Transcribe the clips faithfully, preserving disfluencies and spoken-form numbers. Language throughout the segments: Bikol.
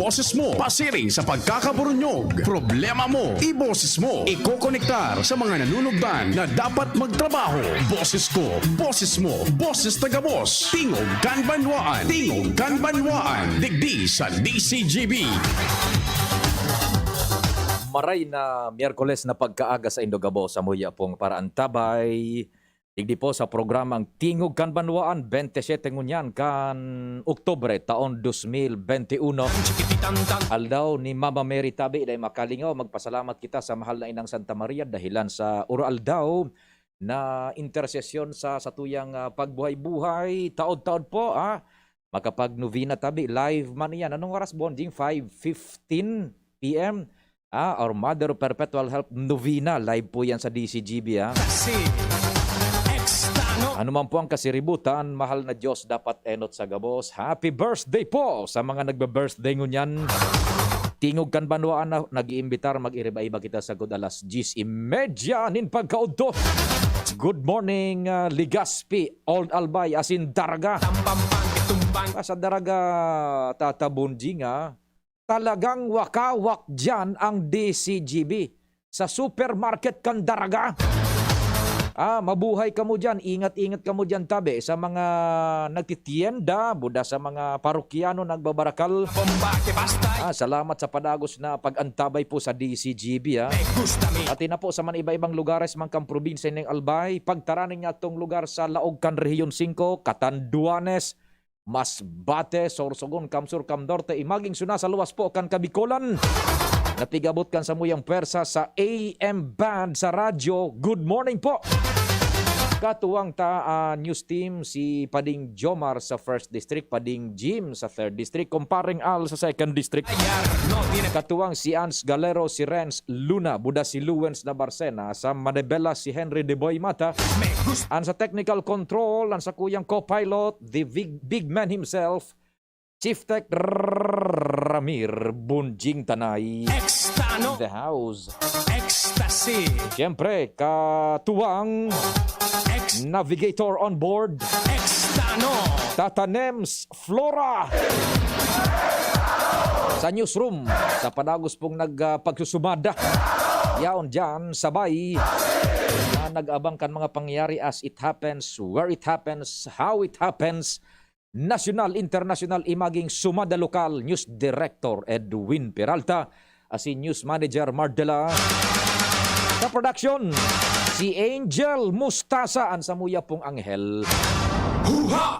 Boses mo, pasiring sa pagkakaburunyog. Problema mo, iboses mo. Ikokonektar sa mga nanunugdan na dapat magtrabaho. Boses ko, boses mo, boses ta gabos. Tingog kan Banwaan, Tingog kan Banwaan. Digdi sa D C G B. Maray na Miyerkules na pagkaaga sa indo gabos, amo ya pong paraantabay. Digdi po sa programang Tingog kan Banwaan, bente siyete ngunyan kan Oktubre, taon dos mil bente uno. Aldaw ni Mama Mary tabi, dai makalingaw, magpasalamat kita sa mahal na Inang Santa Maria dahilan sa uro-aldaw na intersesyon sa satuyang, ah, pagbuhay-buhay. Taod-taod po, ah, makapag-novena tabi, live man iyan. Anong oras, Bonjing? Five fifteen P M. Ah, our Mother of Perpetual Help Novena, live po yan sa D C G B, ah. Kasi, extano. Ano man po ang kasiributan, mahal na Diyos, dapat enot sa gabos. Happy birthday po sa mga nagbe-birthday ngunyan. Tingog kan Banwaan na nag-iimbitar, mag-iriba-iba kita sagkod alas diyes y media nin pagkaudto. Good morning, ah, Legazpi, Old Albay, asin Daraga. Tampampan, Itumbang. Ah, sa Daraga, Tata Bonjing, ah. Talagang wakawak diyan ang D C G B sa supermarket kan Daraga. Ah, mabuhay kamo diyan, ingat-ingat kamo diyan tabi sa mga nagtitienda, buda sa mga parokyano nagbabarakal. Bomba, kibastay. Ah, salamat sa padagos na pag-antabay po sa D C G B, ah. Me gusta mi. Pati na po sa man iba-ibang lugares man kan probinsya nin Albay, pagtaraning niya atong lugar sa laog kan Rehiyon singko, Catanduanes, Masbate, Sorsogon, Kamsur, Kamnorte, imaging suna sa luwas po kan Kabikolan. Napigabot kan samuyang pwersa sa A M band sa radyo. Good morning po! Katuwang ta, ah, news team, si Pading Jomar sa First District, Pading Jim sa Third District, Kumpareng Al sa Second District. Katuwang si Ans Galero, si Renz Luna, buda si Luwens Nabarcena, sa Manibela si Henry De Boy Mata, an sa technical control, an sakuyang co-pilot, the big, big man himself, Chief Tech Ramir Bunjing Tanay. Extano. In the house. Ecstasy. Siyempre, katuwang Ex- navigator on board. Extano. Tata Nems Flora. Sa newsroom, sa padagos pong nag, ah, pagsusumada. Yaon dyan, sabay, na nag-abang kan mga pangyayari as it happens, where it happens, how it happens, nasyonal, internasyonal, imaging sumada lokal, News Director Edwin Peralta, asin News Manager Mardela. Sa production, si Angel Mustasa, an samuya pong anghel.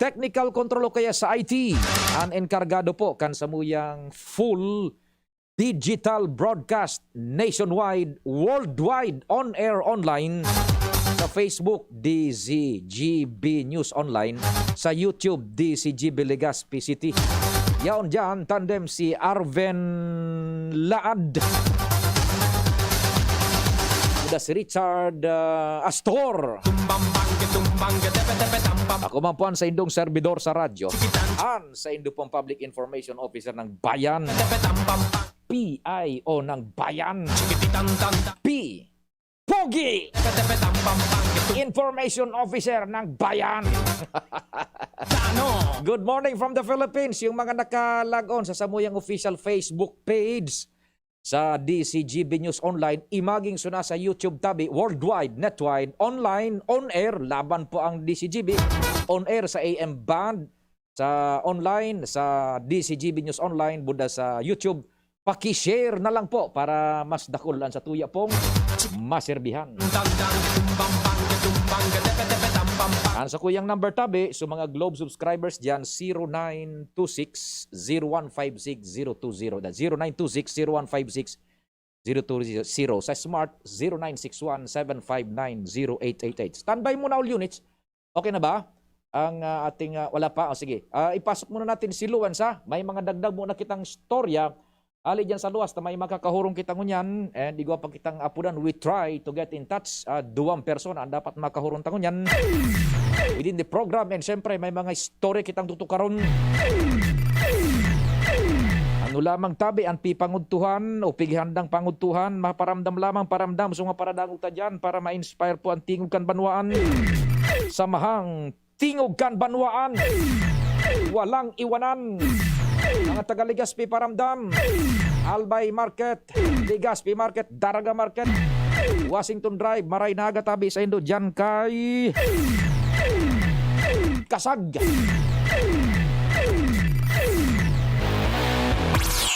Technical control o kaya sa I T, an enkargado po kan samuyang full digital broadcast nationwide, worldwide, on air, online, sa Facebook, D Z G B News Online, sa YouTube, D Z G B Legazpi City. Yaon dyan, tandem si Arven Laad. Kuda si Richard, ah, Astor. Tumbang bangke, tumbang ke, tepe, tepe, tam, pam. Ako man po an saindong servidor sa radyo. Sikitan. An saindo pong public information officer ng bayan. Tepe, tam, pam, pam. P I O ng bayan. Sikitan, tan, tan. P. Pogi. Tepe, tepe, tam, pam, pam. Information officer ng bayan. Tano. Good morning from the Philippines. Yung mga naka-log on sa samuyang official Facebook page sa D Z G B News Online, imaging suna sa YouTube tabi, worldwide, netwide, online, on air, laban po ang D Z G B, on air sa A M band, sa online, sa D Z G B News Online, buda sa YouTube. Paki-share na lang po para mas dakul an satuya pong maserbihan. Tandang, tumbang, bangke, tumbang, ke, tepe, tepe, tam, pam, pam. An sakuyang number tabi, so mga Globe subscribers diyan, zero nine two six, zero one five six, zero two zero. Da-, zero nine two six, zero one five six, zero two zero. Sa Smart, zero nine six one, seven five nine, zero eight eight eight. Standby muna, all units. Okay na ba? Ang, ah, ating, ah, wala pa? O, sige. Ah, ipasok muna natin si Luan sa may mga dagdag muna kitang storya. Ali dyan sa luwas na may makakahurong kita ngunyan, and igwa pa kitang apudan, we try to get in touch. Ah, duwang persona ang dapat makahurong ta ngunyan within the program. And syempre, may mga istorya kitang tutukaron. Ano lamang tabi ang pipangudtuhan o pighandang pangudtuhan, maparamdam lamang paramdam sa mga paradangog ta dyan para ma-inspire po ang tingog kan banwaan. Samahang Tingog kan Banwaan. Walang iwanan. Mga taga Legazpi, paramdam. Albay Market, Legazpi Market, Daraga Market, Washington Drive, maray na aga tabi saindo diyan kay Kasag.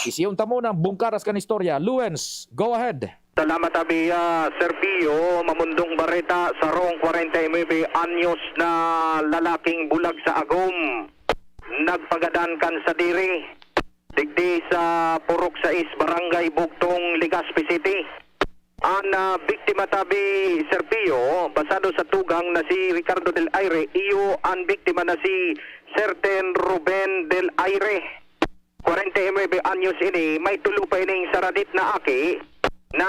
Isiyon ta muna ang bungkaras kan istorya. Luens, go ahead. Salamat, abi, ah, Sir Pio. Mamundong bareta, sarong kwarenta y nuebe anyos na lalaking bulag sa agom. Nagpagadan kan sadiri, digdi sa Purok sais, Barangay Bugtong, Legazpi City. An, ah, biktima, tabi, Sir Pio, basado sa tugang na si Ricardo Del Aire, iyo an biktima na si Serten Ruben Del Aire. Kwarenta y nuebe anyos ini, may tulo pa ining saradit na aki na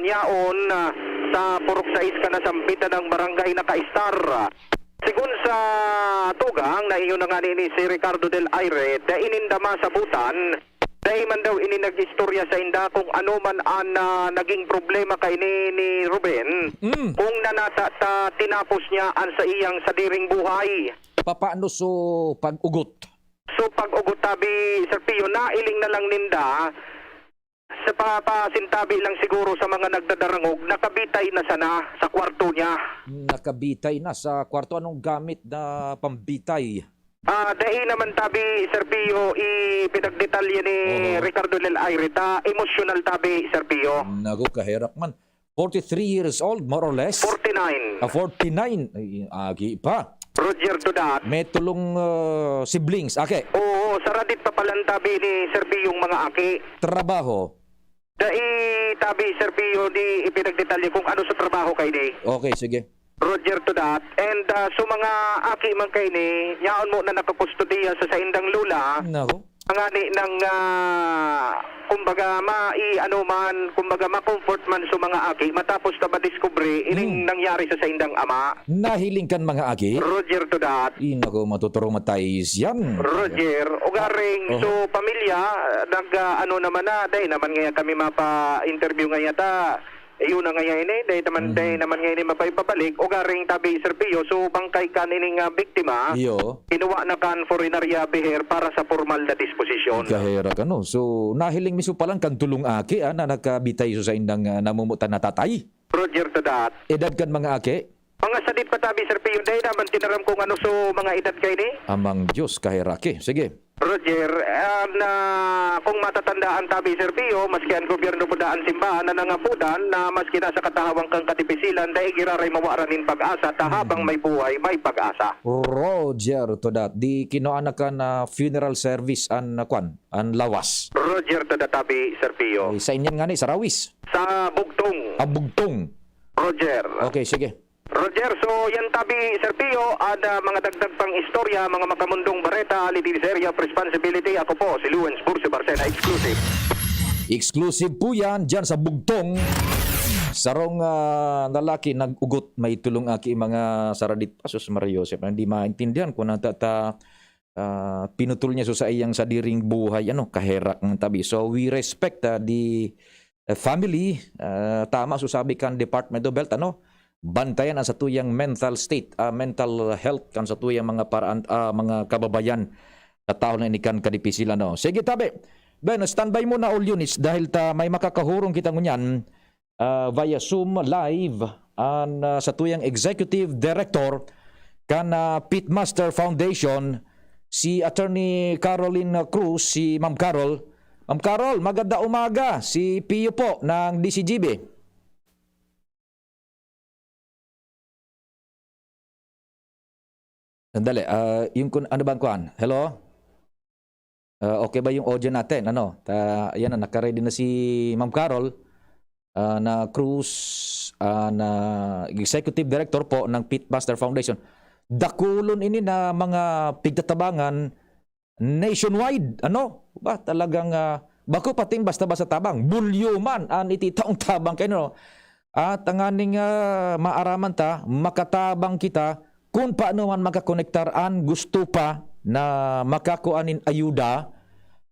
nyaon, ah, sa Purok sais kan nasambitan na barangay nakaistar. Segun sa tugang na iyo na ngani ni si Ricardo Del Aire, dai ninda masabutan, dai man daw ini nag-istorya sainda kung ano man an, ah, naging problema kaini ni Ruben, Mm. kung nanata ta tinapos niya an saiyang sadiring buhay. Papaano so pag-ugot? So, pag-ugot, tabi, Sir Pio, nailing na lang ninda sa pa-, pasintabi lang siguro sa mga nagdadarangog, nakabitay na sana sa kwarto niya. Nakabitay na sa kwarto. Anong gamit na pambitay? Ah, dai naman, tabi, Sir Pio, ipinagdetalye ni Oho. Ricardo Del Aire ta emosyonal, tabi, Sir Pio. Naku, kaherak man. Forty-three years old, more or less? Forty-nine. Ah, forty-nine. Ay, agi pa. Roger to that. May tulong, ah, siblings. Ake. Oo, saradit pa palan, tabi, ni Sir Pio, yung mga aki. Trabaho? Dai, tabi, Sir Pio, di ipinagdetalye kung ano sa trabaho kaini. Okay, sige. Roger to that. And, ah, so mga aki man kaini, yaon mo na nakakustodiya sa saindang lola. Naku. Ngani nang, ah, kumbaga, mai-ano man, kumbaga, ma-comfort man sa mga aki matapos na madiskubre ining Hmm. nangyari sa saindang ama. Nahiling kan mga aki? Roger to that. Ay, naku, matutraumatize yan. Roger, ugaring, Oho. so, pamilya, nag, ah, ano naman na, dai naman ngaya kami mapa-interview ngaya ta. Iyo na ngaya ini, dai naman, Mhm. dai naman ngaya ini mapaipabalik. Ugaring tabi, Sir Pio, so, bangkay kan ining, ah, biktima, Iyo. kinuha na kan funeraria biher para sa pormal na disposisyon. Kaherak, ano? So, nahiling mismo palan kan tulong aki, ah, na nakabitay sa saindang, ah, namumutan na tatay. Roger to that. Edad kan mga aki? Mga sadit pa tabi, Sir Pio, dai naman tinaram kung ano so mga edad kaini. Amang Diyos, kaheraki. Sige. Roger, ah, na kung matatandaan tabi, Sir Pio, maski ang gobyerno po daan simbahan na nangapudan na maski nasa katahawang kang kadipisilan, dai giraray mawaran nin pag-asa, ta habang Mhm. may buhay, may pag-asa. Roger to that. Di kinuha na kan, ah, funeral service an, ah, kwan, an lawas. Roger to that tabi, Sir Pio. Ay, sa inyan nga ni, sa Rawis. Sa Bugtong. Ah, Bugtong. Roger. Okay, sige. Roger, so yan tabi, Sir Pio, at, ah, mga dagdag pang istorya, mga makamundong bareta, hali din sa area of responsibility. Ako po, si Luens Bursi Barcena, exclusive. Exclusive po yan, dyan sa Bugtong. Sarong, ah, lalaki nag-ugot, may tulong aki mga saradit. Asus Maria Joseph, hindi maintindihan kung nata-, ta-, ah, pinutol niya so saiyang sadiring buhay, ano, kaherak ng tabi. So, we respect, ah, the, ah, family. Ah, tama so sabi kan Department of Health, ano, bantayan ang satuyang mental state, ah, mental health kan satuyang mga paraan, ah, mga kababayan. Katao na ini kan kadipisilan, no? Sige, tabi. Ben, standby muna all units dahil ta may makakahurong kita ngunyan. Ah, via Zoom live an, ah, satuyang executive director kan, ah, Pitmaster Foundation, si Attorney Caroline Cruz, si Ma'am Carol. Ma'am Carol, magandang umaga. Si Pio po ng D C G B. Sandali, ah, yung kun-, ano bang kuwan? Hello? Ah, okay ba yung audio natin? Ano? Ta-, ayan na, naka-ready na si Ma'am Carol, ah, na Cruz, ah, na Executive Director po ng Pitmaster Foundation. Dakulon ini na mga pigtatabangan nationwide, ano? Ba, talagang, ah, bako pating basta-basta tabang. Bulyo man an ititaong tabang kayo, no? At tanganing, ah, maaraman ta, makatabang kita kung paano man makakonektar an gusto pa na makakua nin ayuda,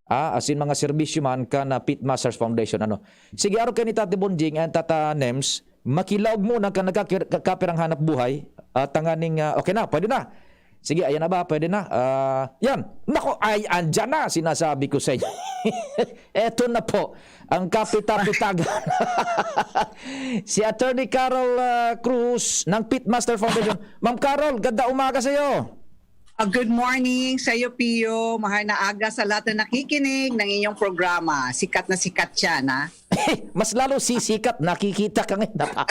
ah, asin mga serbisyo man kan, ah, Pitmasters Foundation, ano. Sige, arog kayo ni Tati Bonjing and Tata Nems, makilaog muna kan nagkakir-, ka-, kapirang hanap buhay, ah, tanganing, ah, okay na, pwede na. Sige, ayan na ba? Pwede na? Ah, yan. Nako, ay, andyan na, sinasabi ko sa inyo. Eto na po, ang kapita-pitagan. Si Attorney Carol, ah, Cruz ng Pitmaster Foundation. Ma'am Carol, ganda umaga sa iyo. Ah, good morning sa iyo, Pio. Mahal na aga sa lahat na nakikinig ng inyong programa. Sikat na sikat siya, na. Mas lalo sisikat, nakikita ka ngayon. Napa-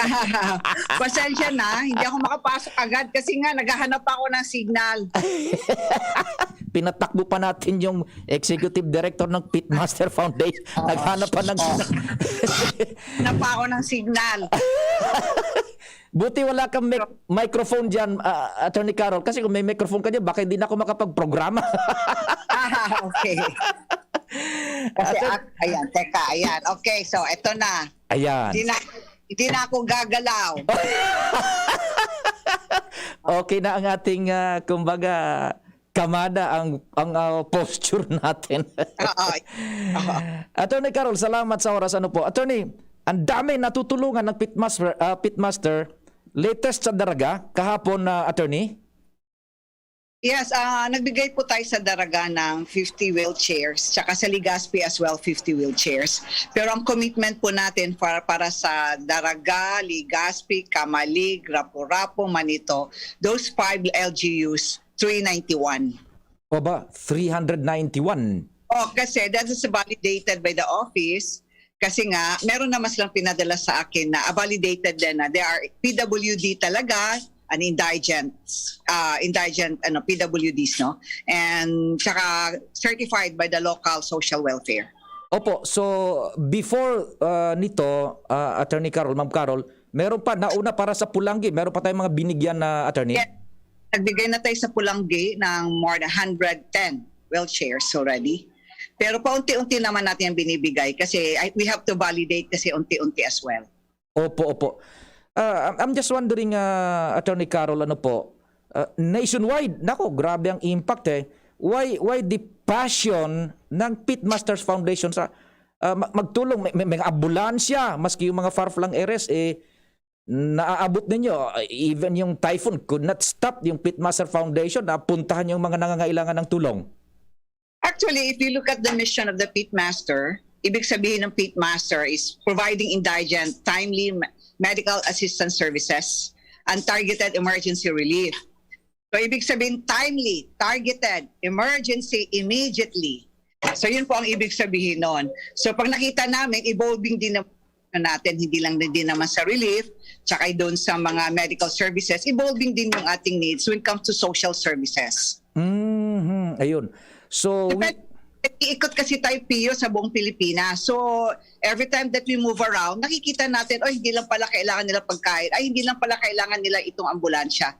Pasensya na, hindi ako makapasok agad kasi nga naghahanap ako ng signal. Pinatakbo pa natin yung executive director ng Pitmaster Foundation. Naghanap pa ng signal. Hanap ako ng signal. Buti wala kang mic- microphone dyan, ah, Attorney Carol. Kasi kung may microphone ka dyan, baka hindi na ako makapag-programa. Ah, okay. Kasi, Attorney- ah, ayan, teka, ayan. Okay, so eto na. Ayan. Hindi na, hindi na ako gagalaw. Okay na ang ating, ah, kumbaga, kamada ang, ang, ah, posture natin. Oo. Oo. Attorney Carol, salamat sa oras. Ano po? Attorney, ang dami natutulungan ng Pitmaster, ah, Pitmaster. Latest sa Daraga, kahapon na, Attorney? Yes, ah, nagbigay po tayo sa Daraga ng fifty wheelchairs, tsaka sa Legazpi as well, fifty wheelchairs. Pero ang commitment po natin para, para sa Daraga, Legazpi, Camalig, Rapu-Rapu, Manito, those five L G Us, three ninety-one. O ba, three hundred ninety-one. Oh, kasi that is validated by the office. Kasi nga, meron naman silang pinadala sa akin na, ah, validated din na they are P W D talaga, an indigent, ah, indigent, ano, P W Ds, no? And saka certified by the local social welfare. Opo, so before, ah, nito, ah, Attorney Carol, Ma'am Carol, meron pa, nauna para sa Pulanggi, meron pa tayong mga binigyan na, Attorney? Yes. Nagbigay na tayo sa Pulanggi ng more than hundred ten wheelchairs already. Pero paunti-unti naman natin yung binibigay kasi I- we have to validate kasi unti-unti as well. Opo, opo. Ah, I'm, I'm just wondering, ah, Attorney Carol, ano po, ah, nationwide, nako, grabe ang impact eh. Why, why the passion ng Pitmasters Foundation sa, ah, ma- magtulong, may, may, may ambulansya, maski yung mga far-flung areas, eh, naaabot ninyo, ah, even yung typhoon could not stop yung Pitmaster Foundation na puntahan yung mga nangangailangan ng tulong? Actually, if you look at the mission of the Pitmaster, ibig sabihin ng Pitmaster is providing indigent, timely me- medical assistance services and targeted emergency relief. So, ibig sabihin, timely, targeted, emergency, immediately. So, yun po ang ibig sabihin nun. So, pag nakita namin, evolving din naman natin, hindi lang din naman sa relief, tsaka doon sa mga medical services, evolving din yung ating needs when it comes to social services. Mhm, ayun. So, we- Depende, ikot kasi tayo, Pio, sa buong Pilipinas. So, every time that we move around, nakikita natin, oh, hindi lang pala kailangan nila pagkain, ay, hindi lang pala kailangan nila itong ambulansya.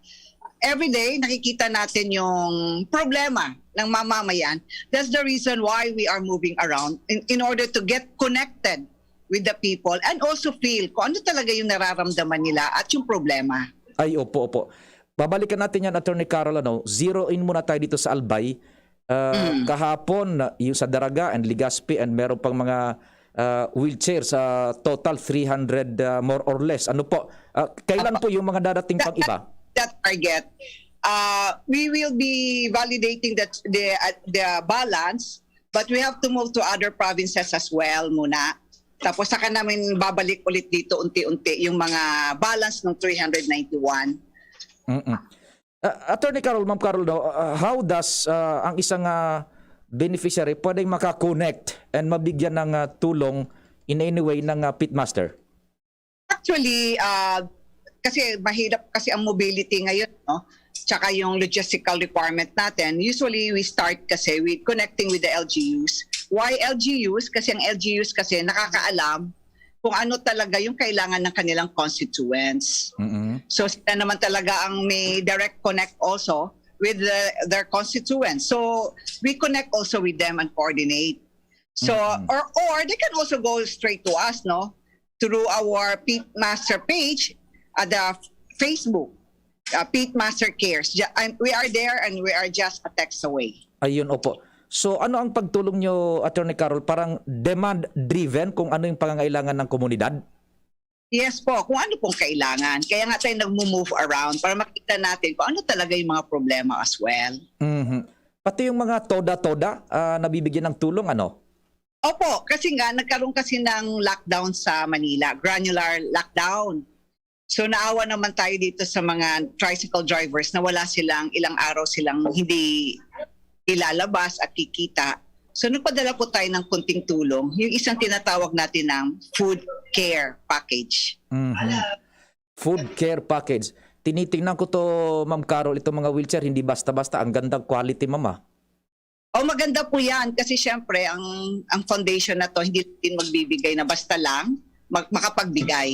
Every day, nakikita natin yung problema ng mamamayan. That's the reason why we are moving around in, in order to get connected with the people and also feel kung ano talaga yung nararamdaman nila at yung problema. Ay, opo, opo. Babalikan natin yan, Attorney Carol, ano, zero in muna tayo dito sa Albay. Ah, Mm. Kahapon, ah, yung sa Daraga and Legazpi and meron pang mga ah, wheelchair sa total three hundred, ah, more or less. Ano po? Ah, kailan po yung mga darating pang iba? That target, uh, we will be validating that the uh, the balance, but we have to move to other provinces as well muna. Tapos saka namin babalik ulit dito unti-unti yung mga balance ng three hundred ninety-one. Mm-mm. Ah, Attorney Carol, Ma'am Carol, no, ah, how does ah, ang isang ah, beneficiary pwedeng makakonect and mabigyan ng ah, tulong in any way ng ah, Pitmaster? Actually, uh, kasi mahirap kasi ang mobility ngayon, no? Tsaka yung logistical requirement natin. Usually, we start kasi with connecting with the L G Us. Why L G Us? Kasi ang L G Us kasi nakakaalam kung ano talaga yung kailangan ng kanilang constituents. Mm-mm. So, sila naman talaga ang may direct connect also with the, their constituents. So, we connect also with them and coordinate. So, Mm-mm. or, or they can also go straight to us, no? Through our Pit Master page at the Facebook, uh, Pit Master Cares. Ja- I'm- we are there and we are just a text away. Ayun, opo. So ano ang pagtulong nyo, Attorney Carol? Parang demand-driven kung ano yung pangangailangan ng komunidad? Yes po, kung ano pong kailangan. Kaya nga tayo nagmo-move around para makita natin kung ano talaga yung mga problema as well. Mhm. Pati yung mga toda-toda, ah, nabibigyan ng tulong, ano? Opo, kasi nga nagkaroon kasi ng lockdown sa Manila, granular lockdown. So naawa naman tayo dito sa mga tricycle drivers na wala silang, ilang araw silang hindi ilalabas at kikita. So nagpadala po tayo ng konting tulong, yung isang tinatawag natin ng food care package. Mhm. Food care package. Tinitingnan ko 'to, Ma'am Carol, itong mga wheelchair, hindi basta-basta. Ang gandang quality, ma'am, ah. O, maganda po yan kasi siyempre ang, ang foundation na 'to hindi din magbibigay na basta lang mag, makapagbigay.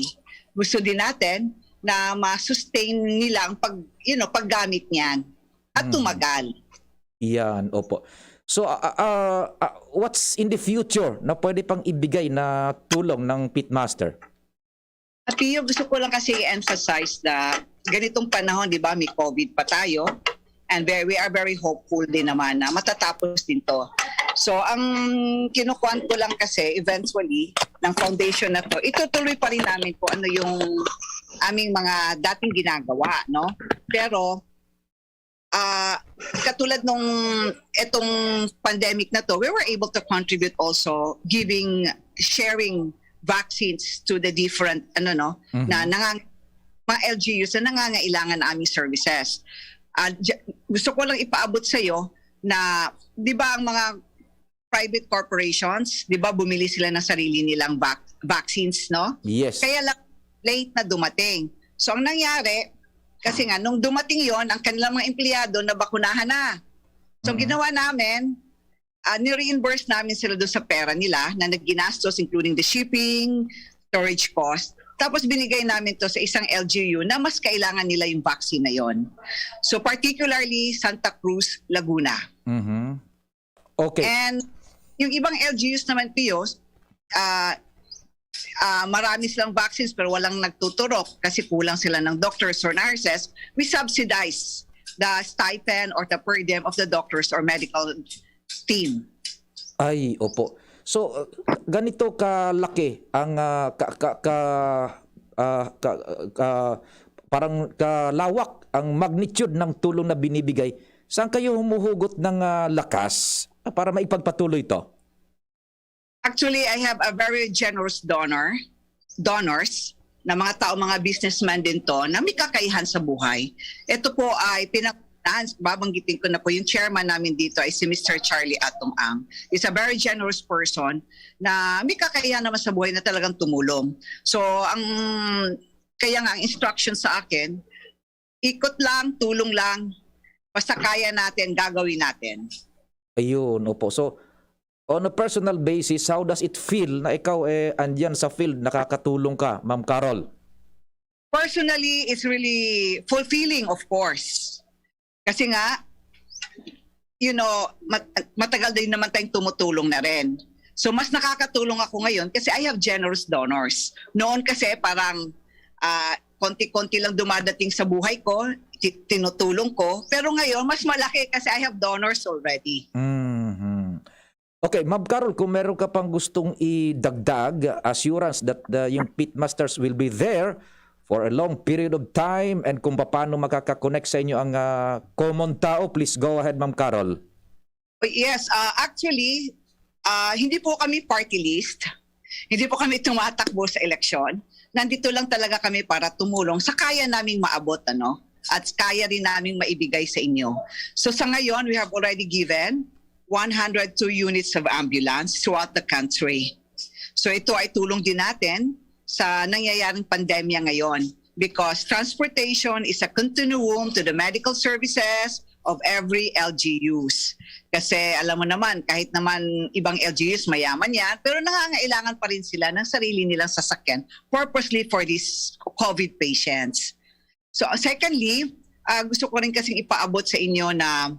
Gusto din natin na ma-sustain nila ang pag, you know, paggamit niyan at Mm. tumagal. Iyan, opo. So, ah, ah, ah, ah, what's in the future na pwede pang ibigay na tulong ng Pitmaster? At yun, gusto ko lang kasi i-emphasize na ganitong panahon, di ba, may COVID pa tayo. And very, we are very hopeful din naman na matatapos din 'to. So, ang kinukuhan ko lang kasi eventually ng foundation na 'to, itutuloy pa rin namin kung ano yung aming mga dating ginagawa, no? Pero, ah, katulad nung etong pandemic na 'to, we were able to contribute also giving, sharing vaccines to the different, ano, no, Mhm. na nangang-, mga L G Us na nangangailangan ng aming services. Ah, dya-, gusto ko lang ipaabot sa'yo na, di ba, ang mga private corporations, di ba, bumili sila ng sarili nilang vac-, vaccines, no? Yes. Kaya lang, late na dumating. So, ang nangyari, kasi nga, nung dumating yon, ang kanilang mga empleyado nabakunahan na. So, ang Mhm. ginawa namin, ah, ni-reimburse namin sila doon sa pera nila na nagginastos, including the shipping, storage cost. Tapos binigay namin 'to sa isang L G U na mas kailangan nila yung vaccine na yon. So, particularly Santa Cruz, Laguna. Mhm. Okay. And yung ibang L G Us naman, Pio, ah, ah, marami silang vaccines pero walang nagtuturok kasi kulang sila ng doctors or nurses. We subsidize the stipend or the per diem of the doctors or medical team. Ay, opo. So, uh, ganito kalaki ang, ah, ka ka ka ah, ka ka parang kalawak ang magnitude ng tulong na binibigay. Saan kayo humuhugot ng, ah, lakas, ah, para maipagpatuloy 'to? Actually, I have a very generous donor, donors, na mga tao, mga businessman din 'to, na may kakayahan sa buhay. Ito po ay pinangunahan, babanggitin ko na po, yung chairman namin dito ay si Mister Charlie Atong Ang. He's a very generous person na may kakayahan naman sa buhay na talagang tumulong. So, ang, kaya nga, ang instruction sa akin, ikot lang, tulong lang, basta kaya natin, gagawin natin. Ayun, opo. So, on a personal basis, how does it feel na ikaw, eh, andiyan sa field, nakakatulong ka, Ma'am Carol? Personally, it's really fulfilling, of course. Kasi nga, you know, mat- matagal din naman tayong tumutulong na rin. So, mas nakakatulong ako ngayon kasi I have generous donors. Noon kasi parang, ah, konti-konti lang dumadating sa buhay ko, ti- tinutulong ko. Pero ngayon, mas malaki kasi I have donors already. Mhm. Okay, Ma'am Carol, kung meron ka pang gustong idagdag, assurance that the, yung Pitmasters will be there for a long period of time and kung paano makaka-connect sa inyo ang, ah, common tao, please go ahead, Ma'am Carol. Oh, yes, ah, actually, ah, hindi po kami party list. Hindi po kami tumatakbo sa eleksyon. Nandito lang talaga kami para tumulong sa kaya naming maabot, ano, at kaya rin naming maibigay sa inyo. So sa ngayon, we have already given one hundred two units of ambulance throughout the country. So ito ay tulong din natin sa nangyayaring pandemya ngayon because transportation is a continuum to the medical services of every L G Us. Kasi alam mo naman, kahit naman ibang L G Us mayaman yan, pero nangangailangan pa rin sila ng sarili nilang sasakyan purposely for these COVID patients. So, secondly, ah, gusto ko rin kasing ipaabot sa inyo na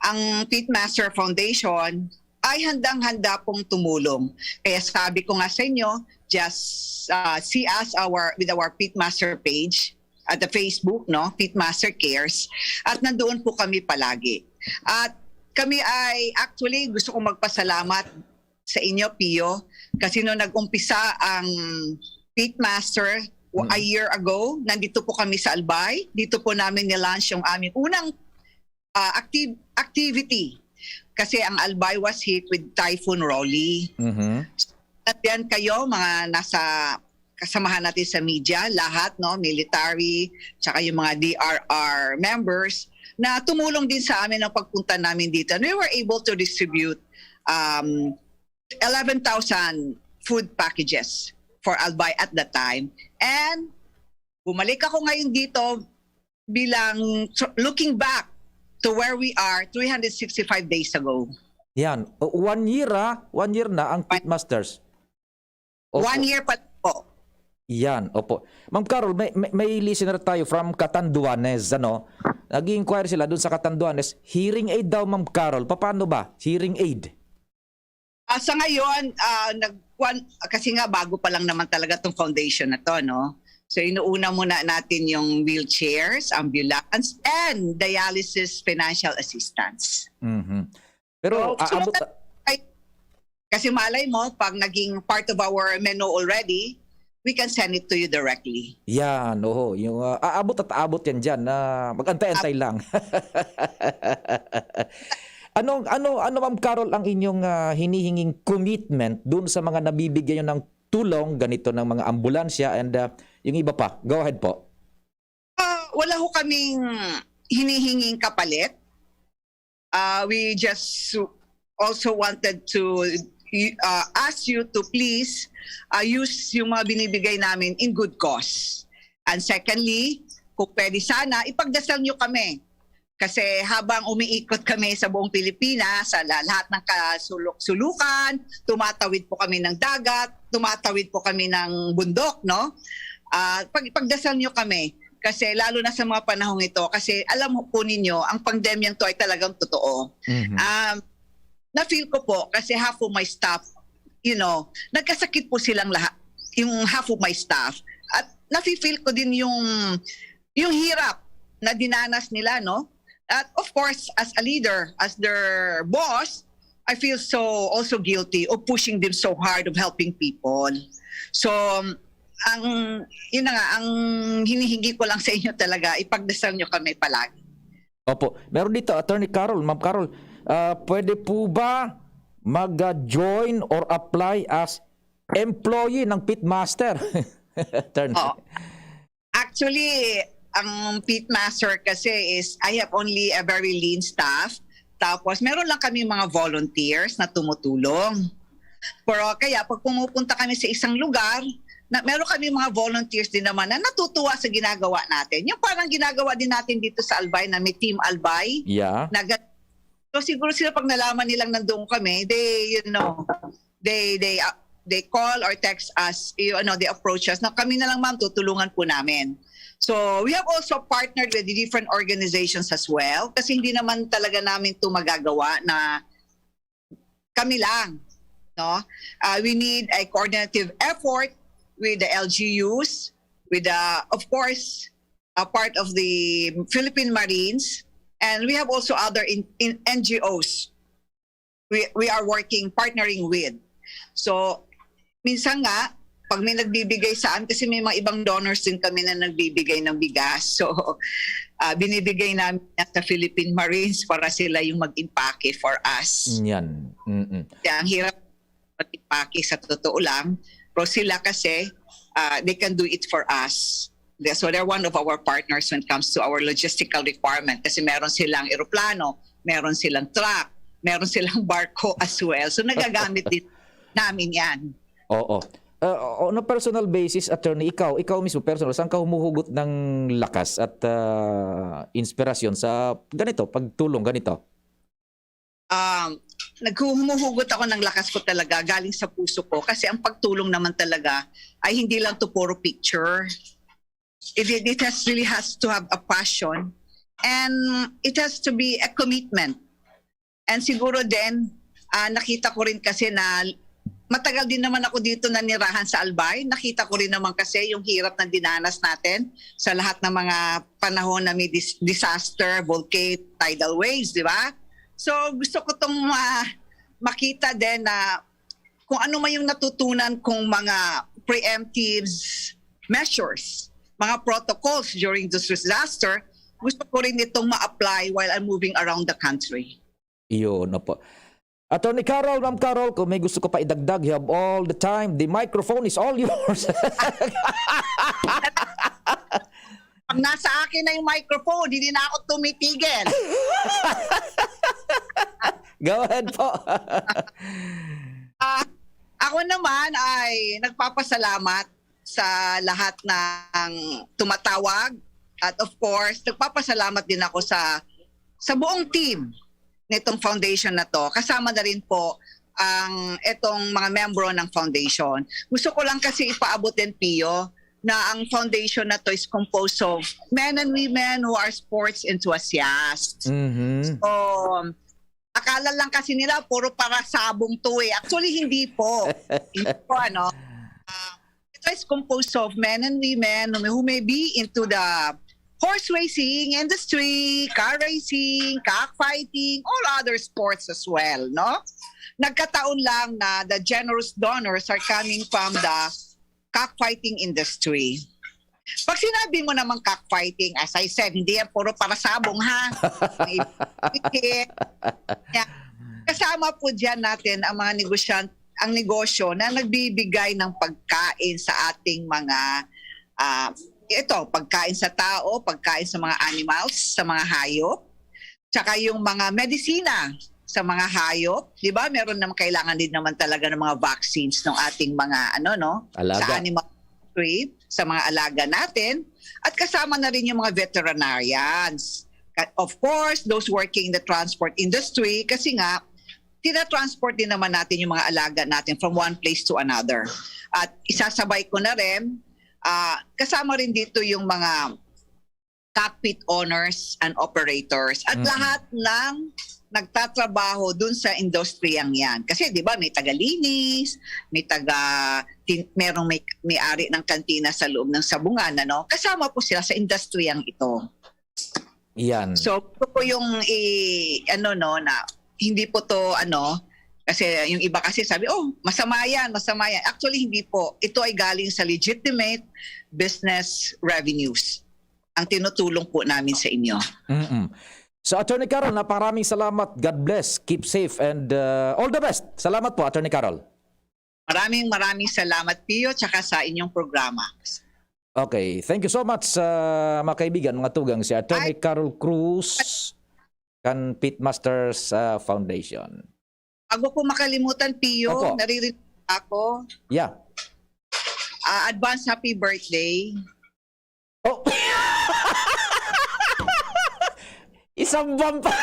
ang Pitmaster Foundation ay handang-handa pong tumulong. Kaya sabi ko nga sa inyo, just, ah, see us our, with our Pitmaster page at the Facebook, no? Pitmaster Cares. At nandoon po kami palagi. At kami ay, actually, gusto kong magpasalamat sa inyo, Pio, kasi nung nag-umpisa ang Pitmaster, w- a Mm. year ago, nandito po kami sa Albay. Dito po namin nilaunch yung aming unang ah, active activity. Kasi ang Albay was hit with Typhoon Rolly. Mhm. At yan kayo, mga nasa kasamahan natin sa media, lahat, no, military, tsaka yung mga D R R members, na tumulong din sa amin ang pagpunta namin dito. And we were able to distribute um, eleven thousand food packages for Albay at that time. And bumalik ako ngayon dito bilang tr- looking back to where we are three hundred sixty-five days ago. Yan. O, one year, ah. One year na ang Pitmasters. Opo. One year pa po. Yan, opo. Ma'am Carol, may, may, may listener tayo from Catanduanes, ano? Nag-inquire sila doon sa Catanduanes. Hearing aid daw, Ma'am Carol. Paano ba? Hearing aid. Ah, sa ngayon, ah, nag, kwan, kasi nga bago pa lang naman talaga tong foundation na to, no? So inuuna muna natin yung wheelchairs, ambulance, and dialysis financial assistance. Mhm. Pero So, aabot... sumunod ay, kasi malay mo, pag naging part of our menu already, we can send it to you directly. Yan, oho. Yung ah, aabot at aabot yan dyan. Na mag-antay-antay lang. Anong, ano, ano, Ma'am Carol, ang inyong ah, hinihinging commitment doon sa mga nabibigyan nyo ng tulong, ganito ng mga ambulansya and ah, yung iba pa? Go ahead po. Ah, wala ho kaming hinihinging kapalit. Ah, we just also wanted to uh, ask you to please uh, use yung mga binibigay namin in good cause. And secondly, kung pwede sana, ipagdasal nyo kami. Kasi habang umiikot kami sa buong Pilipinas, sa la- lahat ng kasuluk-sulukan, tumatawid po kami ng dagat, tumatawid po kami ng bundok, no? Ah, pag ipagdasal nyo kami kasi lalo na sa mga panahong ito kasi alam po ninyo ang pandemyang to ay talagang totoo. Mhm. Um, na-feel ko po kasi half of my staff, you know, nagkasakit po silang lahat, yung half of my staff. At nafe-feel ko din yung yung hirap na dinanas nila, no? At of course, as a leader, as their boss, I feel so also guilty of pushing them so hard of helping people. So, ang yun na nga, ang hinihingi ko lang sa inyo talaga, ipagdasal nyo kami palagi. Opo. Meron dito, Attorney Carol, Ma'am Carol, ah, pwede po ba mag-join or apply as employee ng Pitmaster? Attorney. Oo. Actually, ang Pitmaster kasi is I have only a very lean staff. Tapos meron lang kami mga volunteers na tumutulong. Pero kaya pag pumupunta kami sa isang lugar, na meron kami mga volunteers din naman na natutuwa sa ginagawa natin. Yung parang ginagawa din natin dito sa Albay na may Team Albay. Yeah. Na gan- so siguro sila pag nalaman nilang nandoon kami, they, you know, they they uh, they call or text us, you know, they approach us na kami na lang, ma'am, tutulungan po namin. So we have also partnered with different organizations as well kasi hindi naman talaga namin 'to magagawa na kami lang, no? Uh, we need a coordinative effort with the L G Us, with the, of course, a part of the Philippine Marines, and we have also other in, in N G Os we, we are working, partnering with. So, minsan nga, pag may nagbibigay sa amin, kasi may mga ibang donors din kami na nagbibigay ng bigas. So, ah, binibigay namin yan sa Philippine Marines para sila yung mag-impake for us. Yan. Mm-mm. Kaya ang hirap mag-impake sa totoo lang. Pero sila kasi, ah, they can do it for us. They- So they're one of our partners when it comes to our logistical requirement kasi meron silang eroplano, meron silang truck, meron silang barko as well. So nagagamit din namin yan. Oo. Uh, on a personal basis, attorney, ikaw, ikaw mismo personal, saan ka humuhugot ng lakas at ah, inspirasyon sa ganito, pagtulong ganito? Um, naghumuhugot ako ng lakas ko talaga galing sa puso ko kasi ang pagtulong naman talaga ay hindi lang to puro picture. It, it, it has really has to have a passion and it has to be a commitment. And siguro din, ah, nakita ko rin kasi na matagal din naman ako dito nanirahan sa Albay. Nakita ko rin naman kasi yung hirap na dinanas natin sa lahat ng mga panahon na may dis- disaster, volcano, tidal waves, di ba? So gusto ko tong ma- makita din na kung ano man yung natutunan kong mga preemptive measures, mga protocols during this disaster, gusto ko rin itong ma-apply while I'm moving around the country. Iyon, opo. Attorney Carol, Ma'am Carol, kung may gusto ka pa idagdag, you have all the time. The microphone is all yours. Pag nasa akin na yung microphone, hindi na ako tumitigil. Go ahead po. Ah, ako naman ay nagpapasalamat sa lahat ng tumatawag, at of course, nagpapasalamat din ako sa sa buong team nitong foundation na to. Kasama na rin po ang etong mga membro ng foundation. Gusto ko lang kasi ipaabot din, Pio, na ang foundation na to is composed of men and women who are sports enthusiasts. Mhm. So, akala lang kasi nila puro parasabong to eh. Actually, hindi po. Hindi po, ano. Ah, ito is composed of men and women who may, who may be into the horse racing industry, car racing, cockfighting, all other sports as well, no? Nagkataon lang na the generous donors are coming from the cockfighting industry. Pag sinabi mo naman cockfighting, as I said, hindi yan puro parasabong, ha? May itik. Yan. Kasama po dyan natin ang mga negosyant-, ang negosyo na nagbibigay ng pagkain sa ating mga, ah, ito, pagkain sa tao, pagkain sa mga animals, sa mga hayop, tsaka yung mga medisina sa mga hayop, 'di ba? Meron naman, kailangan din naman talaga ng mga vaccines ng ating mga, ano, no? Alaga. Sa animal trade, sa mga alaga natin, at kasama na rin yung mga veterinarians. Ka-, of course, those working in the transport industry, kasi nga, tinatransport din naman natin yung mga alaga natin from one place to another. At isasabay ko na rin, ah, kasama rin dito yung mga cockpit owners and operators at Mm. lahat ng nagtatrabaho dun sa industriyang yan. Kasi, di ba, may tagalinis, may taga, tin-, merong may, may-ari ng kantina sa loob ng sabungan, ano? Kasama po sila sa industriyang ito. Yan. So, ito po yung i-, ano, no, na hindi po to, ano, kasi yung iba kasi sabi, "Oh, masama yan, masama yan." Actually, hindi po. Ito ay galing sa legitimate business revenues. Ang tinutulong po namin sa inyo. Mm-mm. So, Attorney Carol, napakaraming salamat. God bless. Keep safe and uh, all the best. Salamat po, Attorney Carol. Maraming, maraming salamat, Pio, tsaka sa inyong programa. Okay. Thank you so much, uh, mga kaibigan, mga tugang. Si Attorney Carol Cruz kan Pitmasters uh, Foundation. Bago ko makalimutan, Pio, Opo. Naririnig ako. Yeah. Ah, advance happy birthday. Oh! Isang buwan pa.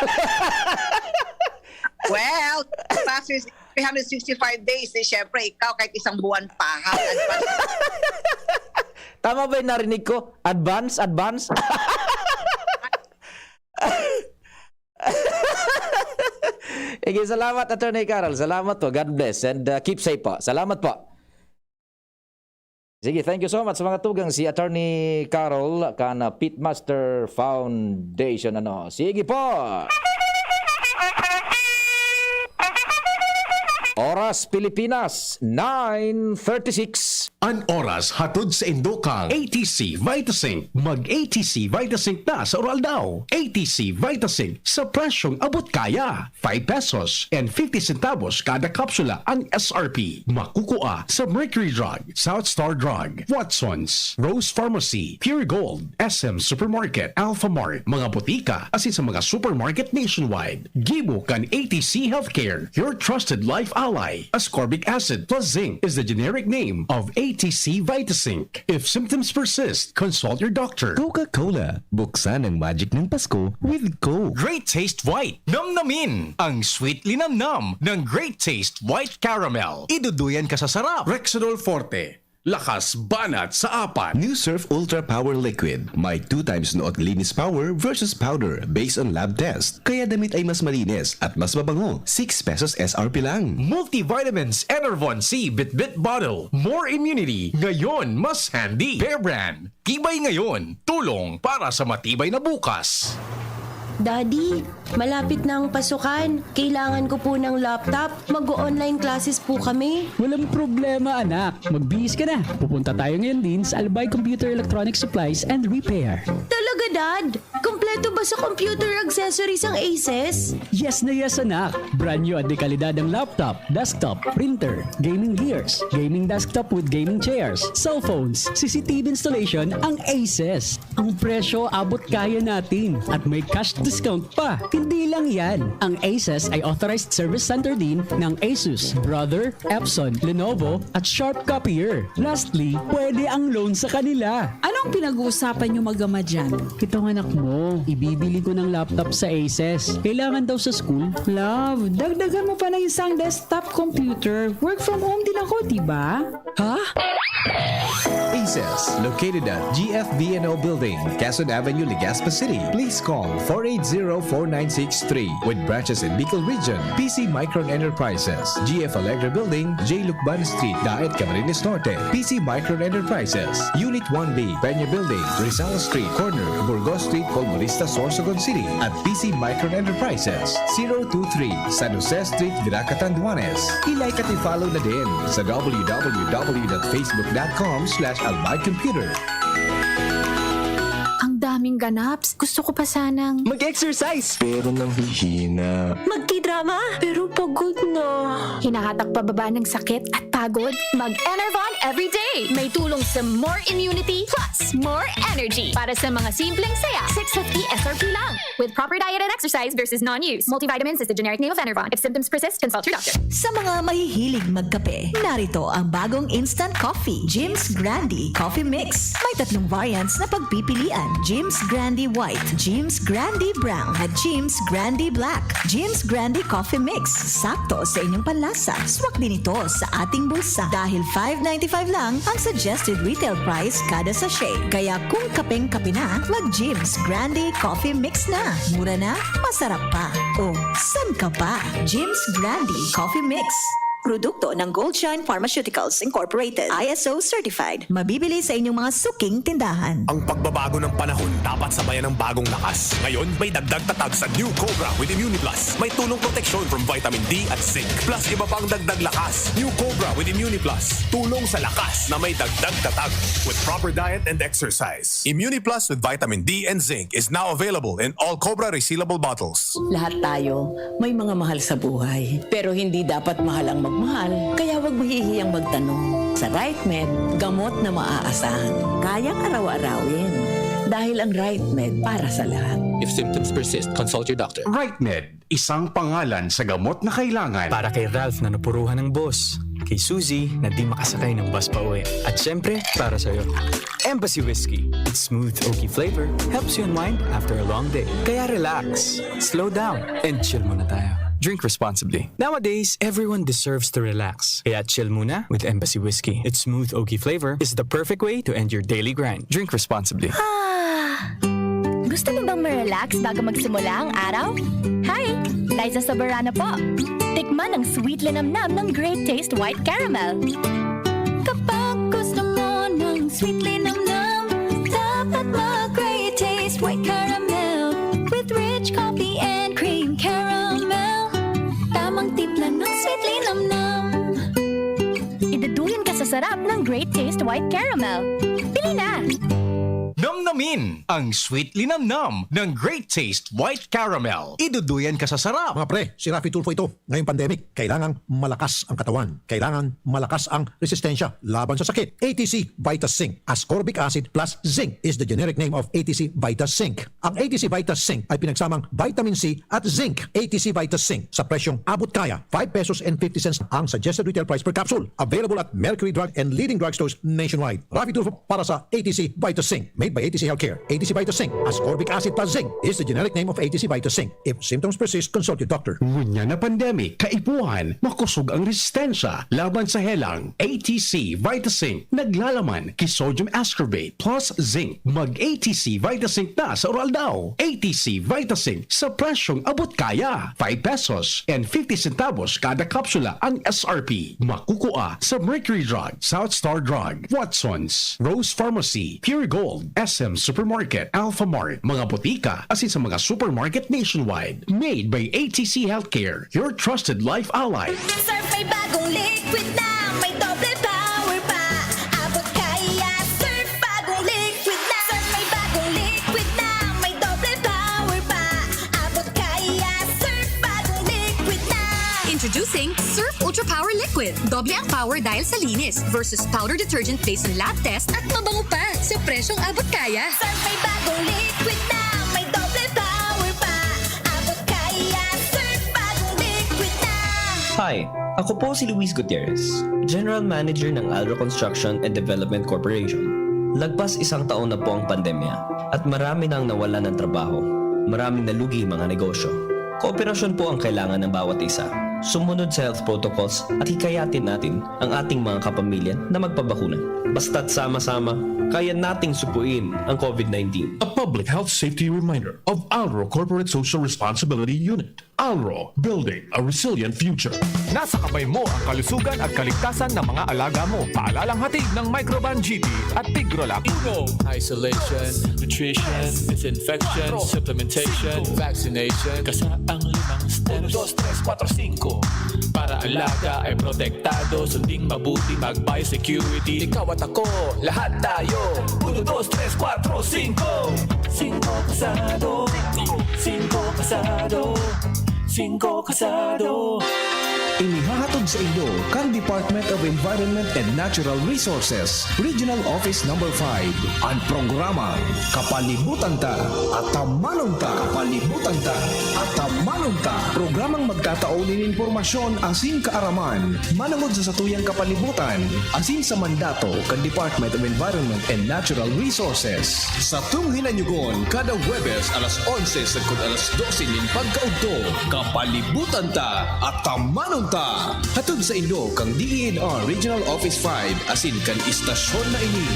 Well, past is three hundred sixty-five days, eh, syempre, ikaw kahit isang buwan pa, ha? Advance. Tama ba yung narinig ko? Advance, advance? Sige, salamat, Attorney Carol. Salamat po. God bless and uh, keep safe po. Salamat po. Sige, thank you so much sa mga tugang, si Attorney Carol kan uh, Pitmaster Foundation. Ano? Sige po. Oras Pilipinas, nine thirty-six. An oras hatod sa indokang A T C Vitasync. Mag A T C Vitasync na sa Uraldaw. A T C Vitasync sa presyong abot kaya. Five pesos and fifty centavos kada kapsula ang S R P. Makukua sa Mercury Drug, South Star Drug, Watson's, Rose Pharmacy, Pure Gold, S M Supermarket, Alpha Mart, mga botika, asin sa mga supermarket nationwide. Gibo kan A T C Healthcare, your trusted life ally. Ascorbic acid plus zinc is the generic name of A T C Vitasync. If symptoms persist, consult your doctor. Coca-Cola, buksan ang magic ng Pasko with Coke. Great Taste White. Namnamin ang sweet linamnam ng Great Taste White Caramel. Iduduyan ka sa sarap. Rexidol Forte. Lakas banat sa apat. New Surf Ultra Power Liquid. May two times nood linis power versus powder based on lab test. Kaya damit ay mas malinis at mas mabango. Six pesos S R P lang. Multivitamins Enervon C Bitbit Bottle. More immunity. Ngayon, mas handy. Bear Brand. Tibay ngayon. Tulong para sa matibay na bukas. Daddy, malapit na ang pasukan. Kailangan ko po ng laptop. Mag-online classes po kami. Walang problema, anak. Magbihis ka na. Pupunta tayo ngayon din sa Albay Computer Electronic Supplies and Repair. Talaga, Dad? Kompleto ba sa computer accessories ang Aces? Yes na yes, anak. Brand new at dekalidad ang laptop, desktop, printer, gaming gears, gaming desktop with gaming chairs, cellphones, C C T V installation ang Aces. Ang presyo abot kaya natin at may cash discount pa. Hindi lang yan. Ang Aces ay authorized service center din ng Asus, Brother, Epson, Lenovo at Sharp Copier. Lastly, pwede ang loan sa kanila. Anong pinag-uusapan niyo mag-ama dyan? Itong anak mo, ibibili ko ng laptop sa Aces. Kailangan daw sa school. Love, dagdagan mo pa ng isang desktop computer. Work from home din ako, di ba? Ha? Aces, located at G F B N O Building, Quezon Avenue, Legazpi City. Please call four eight zero, four nine six three. With branches in Bicol Region, P C Micron Enterprises, G F Allegra Building, J Lucban Street, Daet, Camarines Norte. P C Micron Enterprises, Unit one B, Peña Building, Rizal Street, corner, Burgos Street, Colmonista, Sorsogon City. At P C Micron Enterprises, zero two three, San Jose Street, Virac, Catanduanes. I-like at i-follow na din sa w w w dot facebook dot com slash albay computer. Ang daming ganaps. Gusto ko pa sanang Mag-exercise! Pero nanghihina. Magtidrama, pero pagod na. Hinahatak pababa ng sakit at pagod. Mag-Enervon everyday. May tulong sa more immunity plus more energy. Para sa mga simpleng saya, six fifty S R P lang. With proper diet and exercise versus non-use. Multivitamins is the generic name of Enervon. If symptoms persist, consult your doctor. Sa mga mahihilig magkape, narito ang bagong instant coffee, Jim's Grande Coffee Mix. May tatlong variants na pagpipilian, Jim's Grande White, Jim's Grande Brown, at Jim's Grande Black. Jim's Grande Coffee Mix, sakto sa inyong panlasa. Swak din ito sa ating bulsa dahil five ninety-five lang ang suggested retail price kada sachet. Kaya kung kapeng-kape na, mag Jim's Grande Coffee Mix na. Mura na, masarap pa. O, san ka pa? Jim's Grande Coffee Mix. Produkto ng Goldshine Pharmaceuticals Incorporated, I S O certified. Mabibili sa inyong mga suking tindahan. Ang pagbabago ng panahon dapat sabayan ng bagong lakas. Ngayon, may dagdag tatag sa New Cobra with Immuniplus. May tulong proteksyon from vitamin D at zinc. Plus iba pang dagdag lakas. New Cobra with Immuniplus. Tulong sa lakas na may dagdag tatag. With proper diet and exercise. Immuniplus with vitamin D and zinc is now available in all Cobra resealable bottles. Lahat tayo may mga mahal sa buhay, pero hindi dapat mahal ang magmahal, kaya wag mahihiyang magtanong. Sa RightMed, gamot na maaasahan, kayang araw-arawin. Dahil ang RightMed para sa lahat. If symptoms persist, consult your doctor. RightMed, isang pangalan sa gamot na kailangan. Para kay Ralph na napuruhan ng boss, kay Suzy na di makasakay ng bus pa uwi, at syempre, para sa'yo. Embassy Whiskey. Its smooth, oaky flavor helps you unwind after a long day. Kaya relax, slow down, and chill muna tayo. Drink responsibly. Nowadays, everyone deserves to relax. Kaya chill muna with Embassy Whiskey. Its smooth, oaky flavor is the perfect way to end your daily grind. Drink responsibly. Gusto mo bang ma-relax bago magsimula ang araw? Hi! Liza Soberano po. Tikman ang sweet linamnam ng Great Taste White Caramel. Kapag gusto mo ng sweet linamnam, dapat mag Great Taste White Caramel with rich coffee and cream caramel. Tamang timpla ng sweet linamnam. Iduduyan ka sa sarap ng Great Taste White Caramel. Bili na! Namnamin ang sweet linamnam ng Great Taste White Caramel. Iduduyan ka sa sarap. Mga pre, si Raffy Tulfo ito. Ngayong pandemic, kailangang malakas ang katawan. Kailangan malakas ang resistensya laban sa sakit. A T C Vita Zinc. Ascorbic acid plus zinc is the generic name of A T C Vita Zinc. Ang A T C Vita Zinc ay pinagsamang vitamin C at zinc. A T C Vita Zinc sa presyong abot kaya, five pesos and fifty cents ang suggested retail price per capsule. Available at Mercury Drug and leading drugstores nationwide. Raffy Tulfo para sa A T C Vita Zinc. Made by A T C Healthcare. A T C Vita Zinc. Ascorbic acid plus zinc is the generic name of A T C Vita Zinc. If symptoms persist, consult your doctor. Ngunyan na pandemic, kaipuhan, makusog ang resistensya laban sa helang. A T C Vita Zinc naglalaman ki sodium ascorbate plus zinc. Mag A T C Vita Zinc na sa oral daw. A T C Vita Zinc sa presyong abot kaya. Five pesos and fifty centavos kada kapsula ang S R P. Makukuha sa Mercury Drug, South Star Drug, Watson's, Rose Pharmacy, Pure Gold, S M Supermarket, Alpha Mart, mga botika, asin sa mga supermarket nationwide. Made by A T C Healthcare, your trusted life ally. Surf may bagong liquid na, may doble power pa. Abot kaya, Surf bagong liquid na. Surf may bagong liquid na, may doble power pa. Abot kaya, Surf bagong liquid na. Introducing Surf Ultra Power Liquid. Doble ang power dahil sa linis versus powder detergent based on lab test at mabango pa sa presyong abot kaya. Surf may bagong liquid na, may doble power pa. Abot kaya, Surf bagong liquid na. Hi! Ako po si Luis Gutierrez, General Manager ng Alro Construction and Development Corporation. Lagpas isang taon na po ang pandemya at marami na ang nawalan ng trabaho. Maraming nalugi mga negosyo. Kooperasyon po ang kailangan ng bawat isa. Sumunod sa health protocols at hikayatin natin ang ating mga kapamilya na magpabakuna. Basta't sama-sama, kaya nating supuin ang COVID nineteen. A public health safety reminder of Alro Corporate Social Responsibility Unit. Alro, building a resilient future. Nasa kamay mo ang kalusugan at kaligtasan ng mga alaga mo. Paalalang hatid ng Microban G T at Tigrolac. Uno, isolation, nutrition, disinfection, supplementation, vaccination, kasaang limang steps. Uno, dos, tres, kuwatro, singko. Para alaga ay protektado, sunding mabuti, mag-biosecurity. Ikaw at ako, lahat tayo. Uno, dos, tres, kuwatro, singko. Singko kasado. Singko kasado. Singko kasado. Inihahatod sa inyo kan Department of Environment and Natural Resources, Regional Office Number five, an programang Kapalibutan Ta, Atamanon Ta, Kapalibutan Ta, Atamanon Ta. Programang magtatao nin impormasyon asin kaaraman manongod sa satuyang kapalibutan asin sa mandato kan Department of Environment and Natural Resources. Satong hinanyugon kada Huwebes alas onse sagkod alas dose nin pagkaudto, Kapalibutan Ta, Atamanon Ta. Hatod sa inyo kan D E N R Regional Office five asin kan istasyon na ini.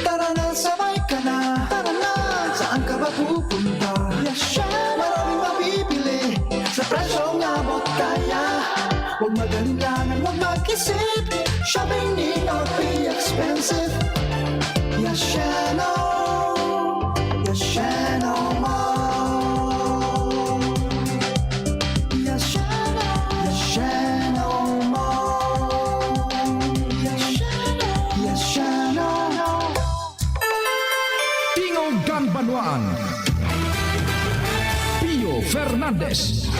Tara na, sabay ka na. Tara na, saan ka ba pupunta? Yasha, maraming mabibili sa presyong abot kaya. Huwag mag-alinlangan, huwag mag-isip. Shopping need not be expensive. Yashano, Yashano Mall. Yashano, Yashano Mall. Yashano, Yashano. Tingog kan Banwaan. Pio Fernandez.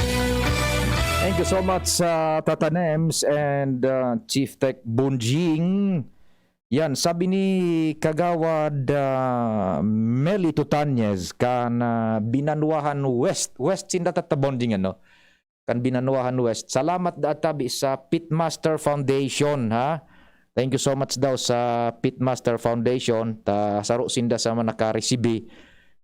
Thank you so much sa Tata Nems and uh, Chief Tech Bunjing. Yan, sabi ni Kagawad uh, Meli Tutanyez kan uh, Binanwahan West. West sinda Tata Bunjing, ano? Kan Binanwahan West. Salamat da tabi sa Pitmaster Foundation, ha? Thank you so much daw sa Pitmaster Foundation. Ta saro sinda sa mga nakaresibi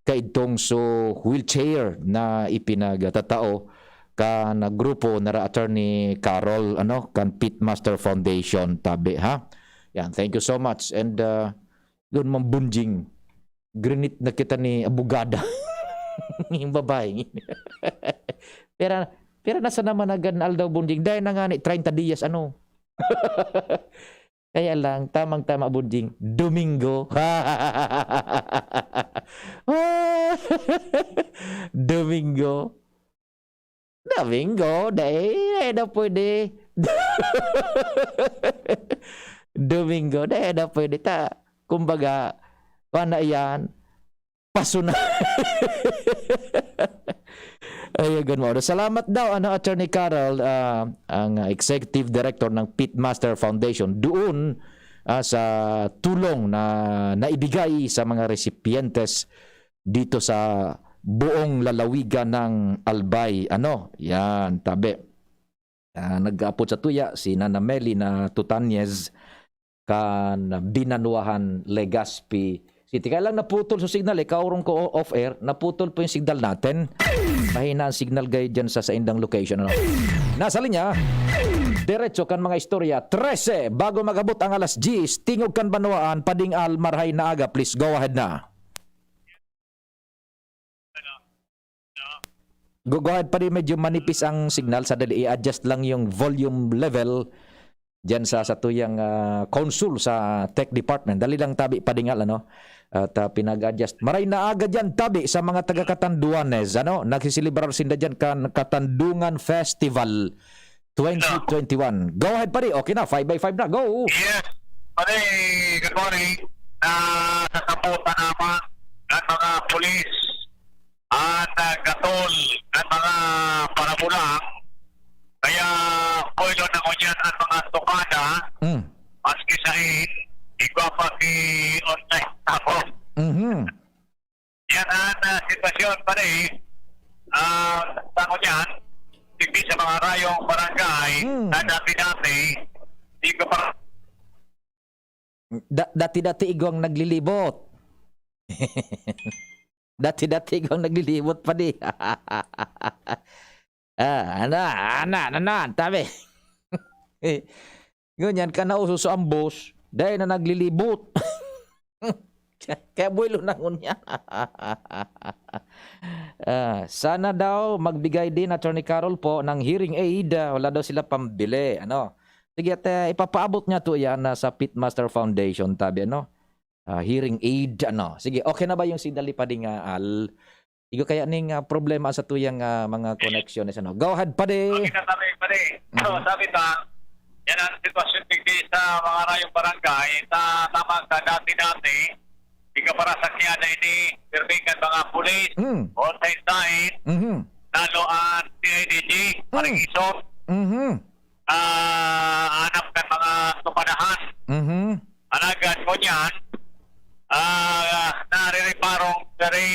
kaidtong so wheelchair na ipinagtatao kan grupo nara Attorney Carol, ano, kan Pitmaster Foundation tabi, ha? Yan, thank you so much. And uh, yun, Ma'am Bunjing, grinit na kita ni abogada. Yung babae. Pero, pero nasa naman agad na aldaw, Bunjing? Dahil na nga ni treinta dias, ano? Kaya lang, tamang-tama, Bunjing, Domingo. Domingo. Domingo, dai, dai na pwede. Domingo, dai na pwede ta. Kumbaga, kuwan na iyan, paso na. Ay, ganun mo. Salamat daw, ano, Attorney Carol, ah, ang executive director ng Pitmaster Foundation, doon ah, sa tulong na naibigay sa mga recipientes dito sa buong lalawigan ng Albay. Ano? Yan, tabi. Ah, nag-aapod sa tuya si Nana Meli na Tutanyez kan Binanwahan, Legazpi City. Kaya lang naputol sa signal, eh. Kaurong ko off-air, naputol po yung signal natin. Mahina ang signal kayo dyan sa saindang location. Ano? Nasa linya, diretso kan mga istorya. Trese, bago mag-abot ang alas diyes, Tingog kan Banwaan, Pading Al, marhay na aga. Please, go ahead na. Go, go ahead, padi, medyo manipis ang signal. Sadali, i-adjust lang yung volume level diyan sa satuyang, ah, console sa tech department. Dali lang, tabi, padingal, ano? At, ah, pinag-adjust. Maray na aga diyan, tabi, sa mga taga Catanduanes, ano? Nagsiselebrar sinda diyan kan Katandungan Festival twenty twenty-one. Go ahead, padi. Okay na, five by five na. Go! Yes. Pare, good morning. Nasasabutan naman ang mga pulis at, ah, gatol at mga parabulang. Kaya puwelo na ngunyan ang mga tukada, Mm. maski sain, igwa pa ki online tapos. Mhm. Yan ang, ah, sitwasyon, pare. Ah, sa ngunyan, hindi sa mga rayong barangay Hmm. na dati-dati, di ko pa Da- dati-dati igwang naglilibot. Dati-dati igwang naglilibot, padi. Ah, ana, ana, ana, tabi. Ngunyan, kan nauso sa ambos, dai na naglilibot. Kaya buwelo na ngunyan. Ah, sana daw magbigay din, Attorney Carol, po ng hearing aid. Ah, wala daw sila pambili. Ano? Sige, at, eh, ipapaabot niya to yan, ah, sa Pitmaster Foundation, tabi, ano? Ah, hearing aid, ano? Sige, okay na ba yung signal ni Pading, ah, Al? Igo kaya ning, ah, problema sa tuyang, ah, mga connections, ano? Go ahead, Padi! Okay na kami, pare. So, Mhm. sabi ta, yan ang sitwasyon digdi sa mga rayong barangay. Sa tamang ka dati-dati, di ka para sa kiyada ini, pirmi kan mga pulis, Mm. o sa inside, Mhm. lalo ang C I D G, Mm. Marisol, Mhm. ah, hanap kan mga tupadahan. Mhm. Alagad ngunyan, ah, narireparong dari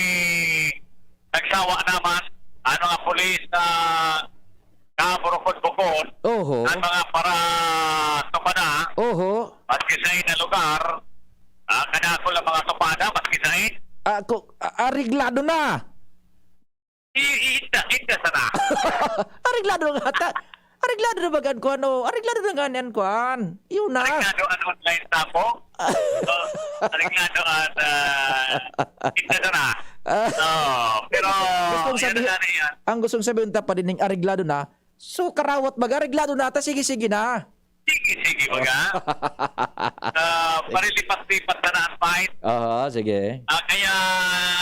nagsawa naman ang mga pulis na kaburukod-bukod Oho. ang mga para tupada Oho. maski sa ina lugar. Ah, kadakol ang mga tupada maski sa in. Ako, a- areglado na. I- Ita, ita sana. Areglado na nga ta. Areglado na ba gan kuan, o? Areglado na nga niyan kuan. Yun na. Areglado ang online tapo. So, areglado ang, ah, ita sana. Ah, So, pero, Gustong yan sabihin- na na yan. Ang gustong sabihin ta pa din, areglado na. So, karawat baga, areglado na ta. Sige, sige na. Sige, sige, baga. Ah, parilipat-lipat na na ang fight. Aha, sige. Ah, kaya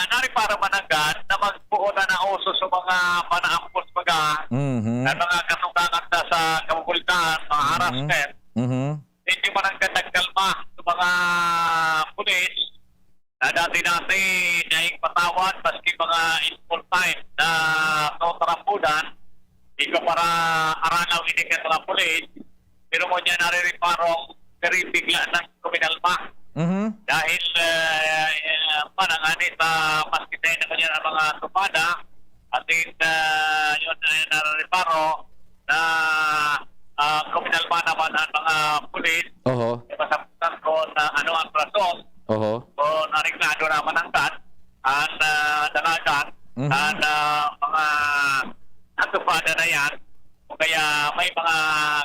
naripara mananggad na magbuo na na uso sa mga panaampos baga Mhm. na mga katukangan na sa kabubultahan, mga Mhm. harassment. Mhm. Medyo mananggad nagkalma sa mga pulis na dati-dati daing patawad maski mga in full time na no tarambudan, di ko para aranaw ini kan mga pulis, pero mo niya narireparong very bigla ng kuminalma. Mhm. Dahil uh, panangani sa maski tayo na kanya ng mga tupada, at in, uh, yun ay narareparo na uh, kuminalma naman ang mga pulis. Oho. Masabutan ko na ano ang rason Oho. o nareglado naman ang kat ang uh, dalagan Mhm. ang uh, mga atupada na yan. O kaya may mga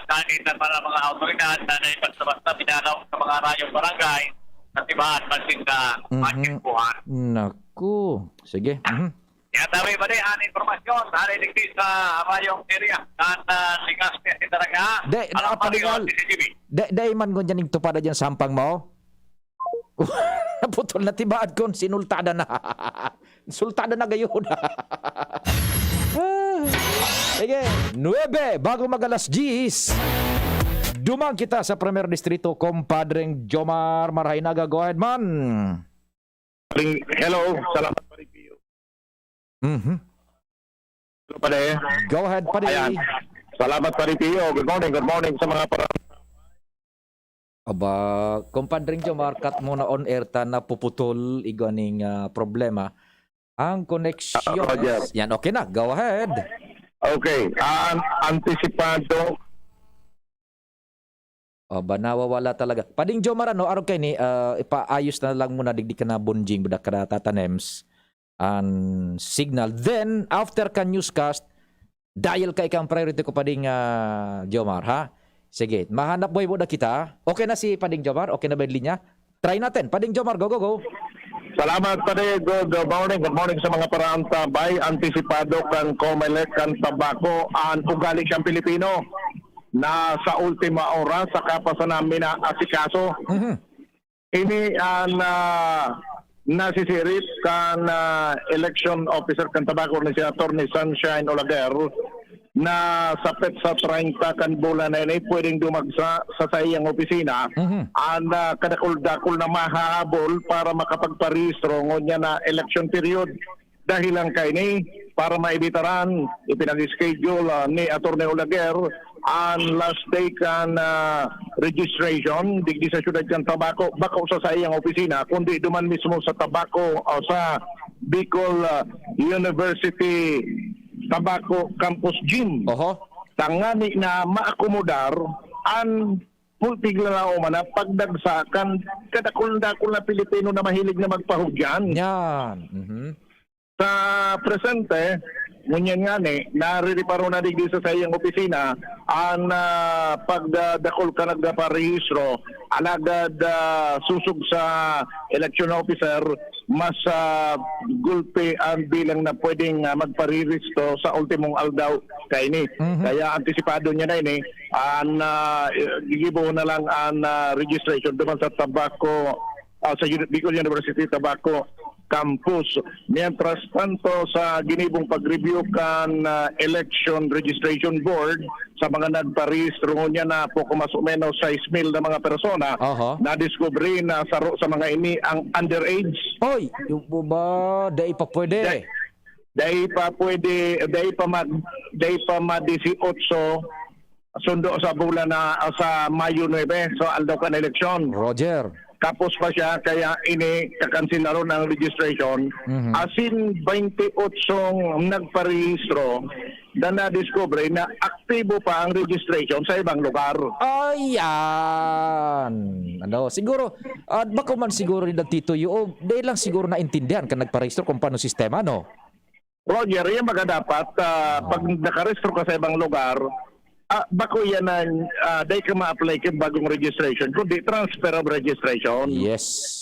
kanit na para mga autoridad na naibasta-basta pinanaw sa mga rayong barangay na tibahan pansin na Mhm. matimpuhan. Naku. Sige. Mhm. Kaya tabi ba di ang impormasyon? Hari digdi sa rayong area. Kan uh, likas niya si talaga. Di, Alam pa rin napadingal. ang C C T V. Dai, dai man ngunyan ning tupada diyan sa hampang mo? Naputol na tibaad kon sinultada na. Sultada na gayon. Ah. Sige, nuebe, bago mag alas diyes. Duman kita sa Primer Distrito, Compadreng Jomar Marhainaga. Go ahead, man. Hello, salamat pa rin Pio. Mhm. Hello, pare. Go ahead, pare. Ayan. Salamat pa rin Pio. Good morning, good morning sa mga para Aba, Compadreng Jomar, cut muna on air ta, napuputol, igwa ning, ah, problema. Ang connection. Ah, Roger. Yan, okay na. Go ahead. Okay, an antisipado. Aba, nawawala talaga. Pading Jomar, ano, araw kayo ni, ah, ipaayos na lang muna, digdi ka na bunjing, budak ka na tatanems. An signal. Then, after ka newscast, dial ka ikang priority ko, Pading, ah, Jomar, ha? Sige, mahanap buhay muna kita. Okay na si Pading Jomar? Okay na ba yung linya? Try natin. Pading Jomar, go, go, go. Salamat, pare. Good morning. Good morning sa mga paraantabay. Antisipado kan Comelec kan tabako an ugali kan Pilipino na sa ultima oras saka pa sana minaasikaso. Mhm. Ini an, ah, nasisirit kan, ah, election officer kan tabako na si Attorney Sunshine Olaguer na sa petsa treinta kan bulan na ini pwedeng dumagsa sa saiyang opisina Mhm. an, ah, kadakul-dakul na mahahabol para makapagparehistro ngunyan na election period. Dahilan kaini, para maibitaran, ipinag-schedule, ah, ni Attorney Olaguer an last day kan, ah, registration digdi sa siyudad kan Tabaco, bako sa saiyang opisina, kundi duman mismo sa Tabaco o sa Bicol, ah, University Tabaco Campus Gym. Oho. Tangani na maakomodar an multiglanaw man na pagdagsa kan kadakul-dakul na Pilipino na mahilig na magpahugyan. Yan. Mhm. Sa presente, ngunyan ngani, naririparo na digdi sa saiyang opisina an, ah, pagdakul kan nagparehistro. Alagad, ah, sosog sa election officer, mas, ah, gulpi an bilang na pwedeng, ah, magparehistro sa ultimong aldaw kaini. Mhm. Kaya antisipado niya na ini, an, ah, gigibohon na lang an, ah, registration duman sa Tabaco, ah, sa Uni-, Bicol University Tabaco Campus. Mientras tanto, sa ginibong pag-review kan, ah, Election Registration Board sa mga nagparehistro ngunyan na poko mas o menos sais mil na mga persona, Aha. nadiskubre na saro sa mga ini ang underage. Oy, yung po ba, dai pa pwede? Dai, dai pa pwede, dai pa mag, dai pa ma-dieciocho sundo sa bulan na, sa Mayo nuebe, so aldaw kan eleksyon. Roger. Kapos pa siya, kaya ini kakansilaron ang registration. Mhm. Asin, twenty-eight ang nagparehistro na nadiskubre na aktibo pa ang registration sa ibang lugar. Ayan. Ano, siguro, ah, bako man siguro ni nagtituyo o dahil lang siguro naintindihan kan nagparehistro kung paano sistema, no? Roger, yan baga dapat, ah, pag nakarehistro ka sa ibang lugar, ah, bako yan na, ah, dai ka ma-apply ka bagong registration, kundi transfer of registration. Yes.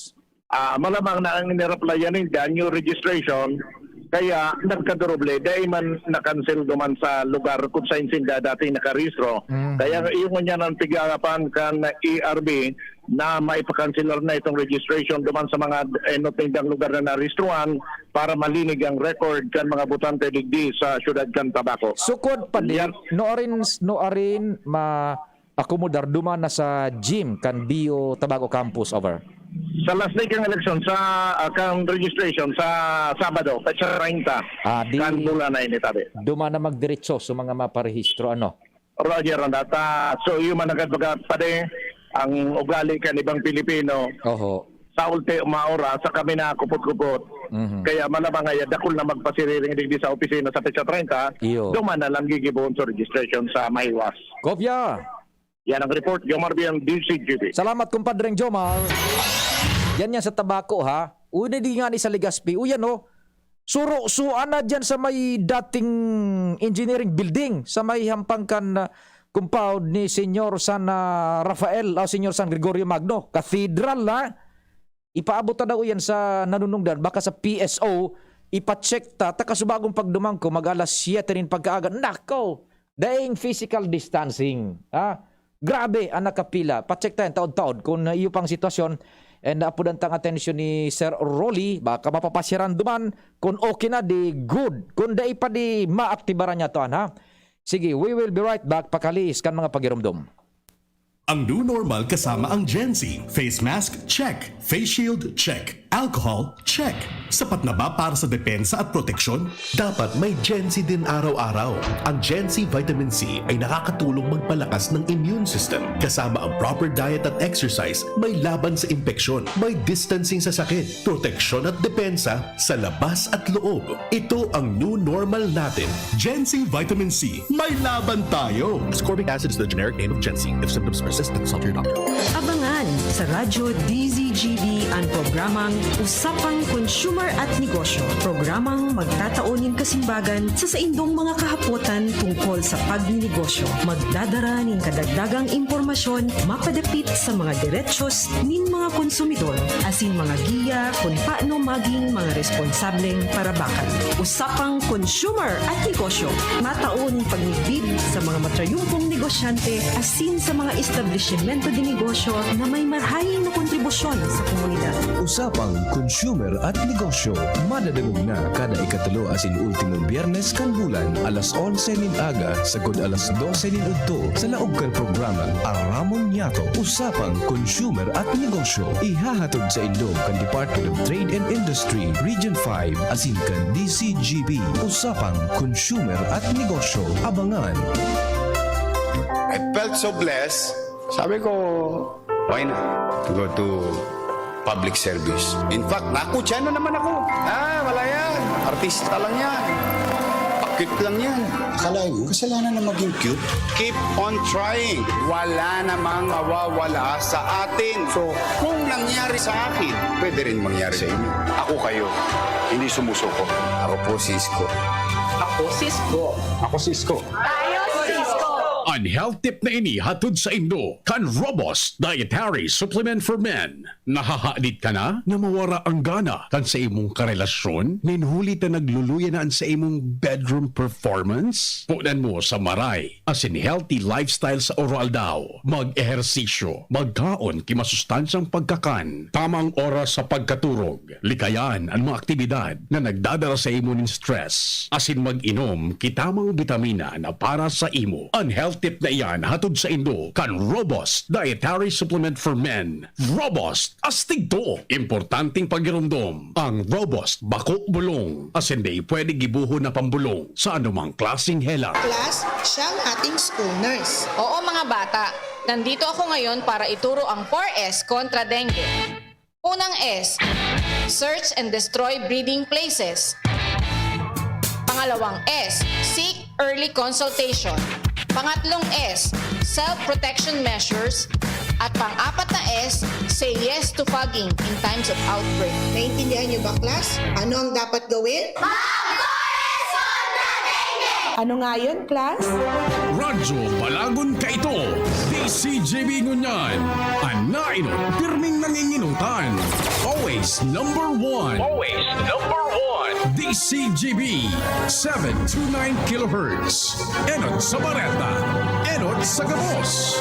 Ah, malamang na ang iniraplayan ninda, new registration, kaya nagkaduroble, dai man na-cancel duman sa lugar kung saan sinda dating nakarehistro. Mhm. Kaya iyo ngunyan ang pigapan kan E R B na maipakanselar na itong registration duman sa mga, eh, notindang lugar na narehistruhan para malinig ang record kan mga botante digdi sa siyudad kan Tabaco. Sukod pa di, Yan. nuarin, nuarin ma-akomodar duman na sa gym kan B U Tabaco Campus, over. Sa last day kan eleksyon, sa, ah, kan registration, sa Sabado, petsa treinta, Ah, di kan bulan na ini, tabi. Duman na magdiretso sa mga maparehistro, ano? Roger, ang data. So, iyo man agad baga, pare, ang ugali kan ibang Pilipino. Oho. Sa ultima oras, sa kami na kupot-kupot. Mhm. Kaya malamang ay dakul na magpasiriring digdi sa opisina sa petsa treinta, Iyo. duman na lang gigibohon sa registration sa mahiwas. Kopya! Yan ang report, Jomar Biang, D Z G B. Salamat, kumpadreng Jomar. Yan yan sa Tabaco, ha? Uy, na di nga ni sa Legazpi. Uy, ano? Suro-suan na dyan sa may dating engineering building, sa may hampang kan, ah, compound ni Senyor San, ah, Rafael o Senyor San Gregorio Magno. Cathedral, ha? Ipaabot ta daw yan sa nanunungdan, baka sa P S O, ipa-check ta, ta kasubagong pagduman ko, mag-alas siyete nin pagkaaga. Nako! Daing physical distancing, ha? Grabe ang nakapila. Pa-check ta yan, taod-taod. Kung iyo pang sitwasyon, and apudan tang atensyon ni Sir Rolly, baka mapapasyaran duman. Kung okay na, di good. Kung dai pa, di maaktibaran niya to, ha? Sige, we will be right back. Pakaliis kan mga pagirumdom. Ang new normal kasama ang Gen Z. Face mask, check. Face shield, check. Alcohol, check. Sapat na ba para sa depensa at proteksyon? Dapat may Gen Z din araw-araw. Ang Gen Z Vitamin C ay nakakatulong magpalakas ng immune system. Kasama ang proper diet at exercise, may laban sa impeksyon, may distancing sa sakit, proteksyon at depensa sa labas at loob. Ito ang new normal natin. Gen Z Vitamin C, may laban tayo! Ascorbic acid is the generic name of Gen Z. If symptoms persist, consult your doctor. Abangan sa Radyo D Z G B An programang Usapang Consumer at Negosyo, programang magtatao nin kasimbagan sa saindong mga kahapotan tungkol sa pagninegosyo. Magdadara nin kadagdagang impormasyon mapadapit sa mga derechos nin mga konsumidor, asin mga giya kun paano maging mga responsableng parabakan. Usapang Consumer at Negosyo, matao nin pagmidbid sa mga matrayumpong negosyante asin sa mga establisimento de negosyo na may marahay na kontribusyon sa komunidad. Usapang Consumer at Negosyo, madadangog na kada ikatulo asin ultimong Biyernes kan bulan, alas onse nin aga sagkod alas dose nin udto, sa laog kan programang Aramon Niyato, Usapang Consumer at Negosyo. Ihahatod saindo kan Department of Trade and Industry, Region five, asin kan D C G B, Usapang Consumer at Negosyo. Abangan! I felt so blessed. Sabi ko, "Why not to go to public service?" In fact, nakutsa na naman ako. Ah, wala yan. Artista lang yan. Pakit lang yan. Akala mo, kasalanan na maging cute? Keep on trying. Wala namang mawawala sa atin. So, kung nangyari sa akin, pwede rin mangyari sa inyo. Ako kayo, hindi sumusuko. Ako po si Isko. Ako si Isko. Ako si Isko. Tayo si Isko. An health tip na ini hatod saindo kan Robust Dietary Supplement for Men. Nahahadit ka na na mawara ang gana kan sa imong karelasyon nin huli ta nagluluya na an sa imong bedroom performance? Punan mo sa maray asin healthy lifestyle sa oroaldaw. Mag-ehersisyo, magkaon ki masustansyang pagkakan, tamang oras sa pagkaturog, likayan an mga aktibidad na nagdadara sa imo nin stress, asin mag-inom ki tamang bitamina na para sa imo. An health tip na iyan hatod saindo kan Robust Dietary Supplement for Men. Robust, astig to! Importanteng pagiromdom, ang Robust bako bulong, asin dai pwede gibohon na pambulong sa anumang klaseng helat. Class, siya ang ating school nurse. Oo, mga bata, nandito ako ngayon para ituro ang four S kontra dengue. Unang S, search and destroy breeding places. Pangalawang S, seek early consultation. Pangatlong S, self-protection measures. At pang-apat na S, say yes to fogging in times of outbreak. Naintindihan niyo ba, class? Ano ang dapat gawin? Ano nga yun, class? Radyo Balagon kaito, D C G B ngunyan. An nainot, pirming nanginginutan. Always number one. Always number one. D C G B, seven two nine kilohertz. Enot sa bareta, enot sa gabos.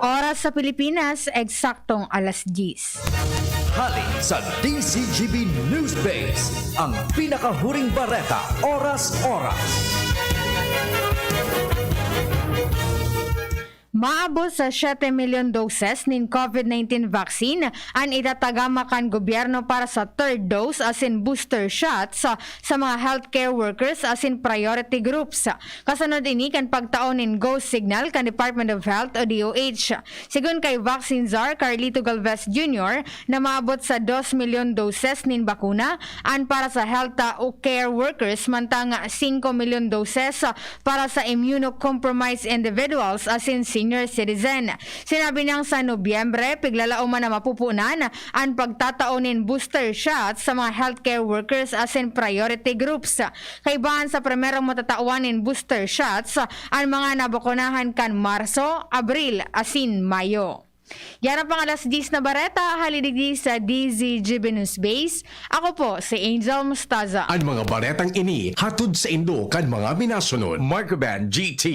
Oras sa Pilipinas, eksaktong alas diyes. Hali sa D C G B News Base, ang pinakahuring bareta, oras-oras. Maabot sa siyete milyon doses nin COVID nineteen vaccine an itatagama kan gobyerno para sa third dose asin booster shots sa, sa mga healthcare workers asin priority groups. Kasunod ini kan pagtao nin go signal kan Department of Health o D O H. Sigon kay Vaccine Czar Carlito Galvez Junior na maabot sa dos milyon doses nin bakuna an para sa health o care workers, mantang singko milyon doses para sa immunocompromised individuals asin senior citizen. Sinabi niyang sa Nobyembre, piglalaoman na mapupunan an pagtatao nin booster shots sa mga healthcare workers asin priority groups. Kaibahan sa primerong matatawan nin booster shots an mga nabakunahan kan Marso, Abril asin Mayo. Yan ang pang alas diyes na bareta, hali digdi sa D Z G B News Base. Ako po si Angel Mustaza. An mga baretang ini hatod saindo kan mga minasunod. Microban G T.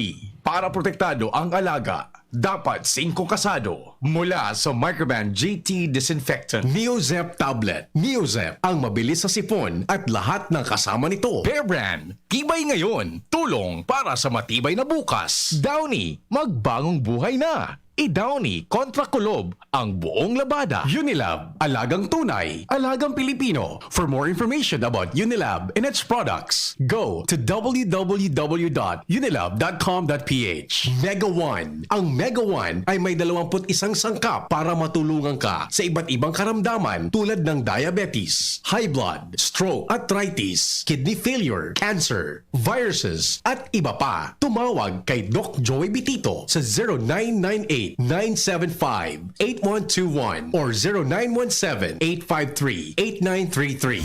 Para protektado ang alaga, dapat singko kasado. Mula sa Microban G T Disinfectant, Neozep Tablet. Neozep, ang mabilis sa sipon at lahat ng kasama nito. Bear Brand, tibay ngayon, tulong para sa matibay na bukas. Downy, magbagong buhay na. I-Downy kontra kulob ang buong labada. Unilab, alagang tunay, alagang Pilipino. For more information about Unilab and its products, go to w w w dot unilab dot com dot p h. Mega One. Ang Mega One ay may dalawampu't isang sangkap para matulungan ka sa iba't ibang karamdaman tulad ng diabetes, high blood, stroke, arthritis, kidney failure, cancer, viruses, at iba pa. Tumawag kay Doc Joey Bitito sa zero nine nine eight nine seven five, eight one two one or zero nine one seven, eight five three, eight nine three three.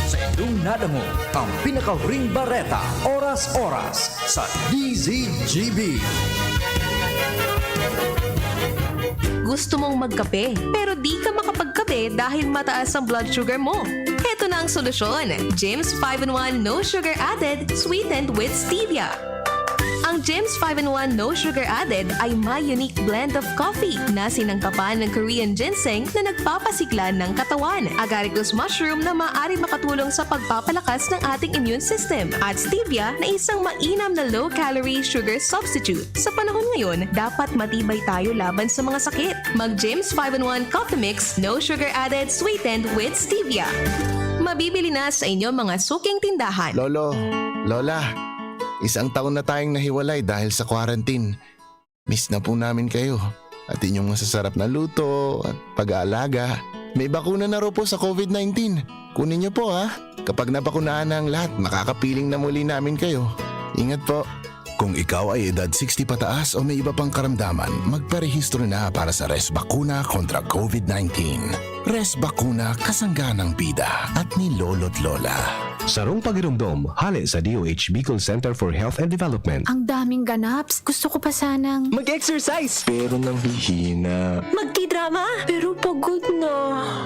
Sa inyong nadangog ang pinakahuring bareta, oras-oras sa D Z G B. Gusto mong magkape pero di ka makapagkape dahil mataas ang blood sugar mo? Heto na ang solusyon, James five-in-one No Sugar Added, sweetened with stevia. Ang Gems five-in-one No Sugar Added ay may unique blend of coffee na sinangkapan ng Korean ginseng na nagpapasigla ng katawan, agaricus mushroom na maaari makatulong sa pagpapalakas ng ating immune system, at stevia na isang mainam na low-calorie sugar substitute. Sa panahon ngayon, dapat matibay tayo laban sa mga sakit. Mag Gems five-in-one Coffee Mix, no sugar added, sweetened with stevia. Mabibili na sa inyong mga suking tindahan. Lolo, Lola, isang taon na tayong nahiwalay dahil sa quarantine. Miss na po namin kayo at inyong masasarap na luto at pag-aalaga. May bakuna na raw po sa COVID nineteen. Kunin niyo po ha. Kapag nabakunahan na ang lahat, makakapiling na muli namin kayo. Ingat po. Kung ikaw ay edad sixty pataas o may iba pang karamdaman, magparehistro na para sa Res Bakuna kontra COVID nineteen. Res Bakuna, kasangga ng bida at ni Lolo't Lola. Sarong pagiromdom, hale sa D O H Bicol Center for Health and Development. Ang daming ganaps. Gusto ko pa sanang... Mag-exercise! Pero nanghihina. Magtidrama, pero pagod na.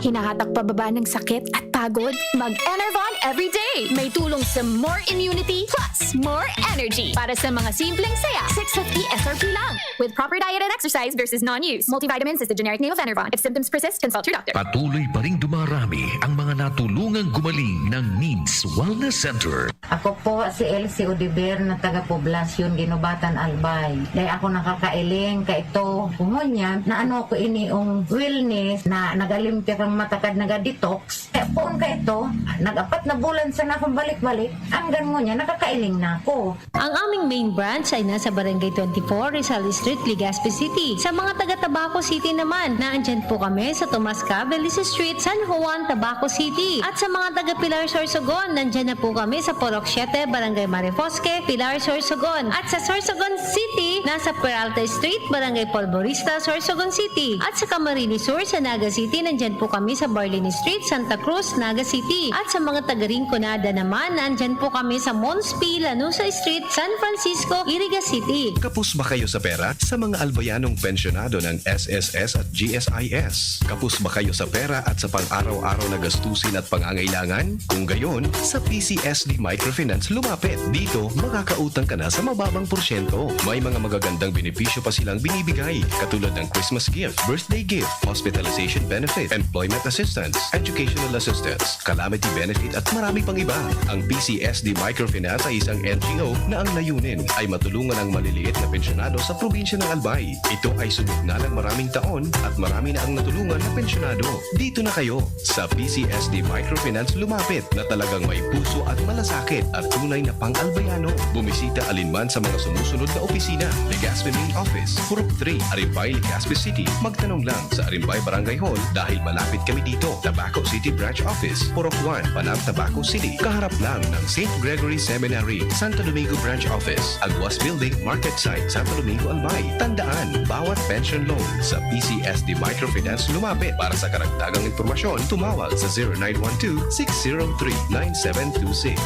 Hinahatak pababa ng sakit at pagod. Mag-Enervon everyday. May tulong sa more immunity plus more energy. Para sa mga simpleng saya, six fifty S R P lang. With proper diet and exercise versus non-use. Multivitamins is the generic name of Enervon. If symptoms persist, consult your doctor. Patuloy pa ring dumarami ang mga natulungang gumaling ng Needs Wellness Center. Ako po si Elsie Odiver na taga Poblacion, Guinobatan, Albay. Dai ako nakakailing kaito. Ngunyan, naano ako ini ang wellness na nagalimpyak ang matakad, naga-detox. Kaya poon kaito, nag-apat na bulan sana akong balik-balik. Hanggang ngunyan, nakakailing na ako. Ang aming main branch ay nasa Barangay twenty-four, Rizal Street, Legazpi City. Sa mga taga Tabaco City naman, naandyan po kami sa Tomas Cabeles Street, San Juan, Tabaco City. At sa mga taga Pilar, Sorsogon, nandyan na po kami sa Purok siete, Barangay Marifosque, Pilar, Sorsogon. At sa Sorsogon City, nasa Peralta Street, Barangay Polvorista, Sorsogon City. At sa Camarines Sur, sa Naga City, nandyan po kami sa Barlini Street, Santa Cruz, Naga City. At sa mga taga Rinconada naman, nandyan po kami sa Mons P. Lanuza Street, San Francisco, Iriga City. Kapos ba kayo sa pera? Sa mga Albayanong pensyonado ng S S S at G S I S. Kapos ba kayo sa pera at sa pang-araw-araw na gastusin at pangangailangan? Kung gayon, sa P C S D Microfinance lumapit. Dito, makakautang ka na sa mababang porsyento. May mga magagandang benepisyo pa silang binibigay, katulad ng Christmas gift, birthday gift, hospitalization benefit, employment assistance, educational assistance, calamity benefit at marami pang iba. Ang P C S D Microfinance ay isang N G O na ang layunin ay matulungan ang maliliit na pensyonado sa probinsya ng Albay. Ito ay subok na ng maraming taon at marami na ang natulungan na pensyonado. Dito na kayo! Sa P C S D Microfinance lumapit na talagang may puso at malasakit at tunay na pang-Albayano. Bumisita alinman sa mga sumusunod na opisina: Legazpi Main Office, Purok three, Arimbay, Legazpi City. Magtanong lang sa Arimbay Barangay Hall dahil malapit kami dito. Tabaco City Branch Office, Purok one, Panang, Tabaco City, kaharap lang ng Saint Gregory Seminary, Santo Domingo Branch Office, Aguas Building, Market Site, Santo Domingo, Albay. Tandaan, bawat pension loan sa P C S D Microfinance lumapit. Para sa karagdagang impormasyon, tumawag sa zero nine one two, six zero three, nine seven two six.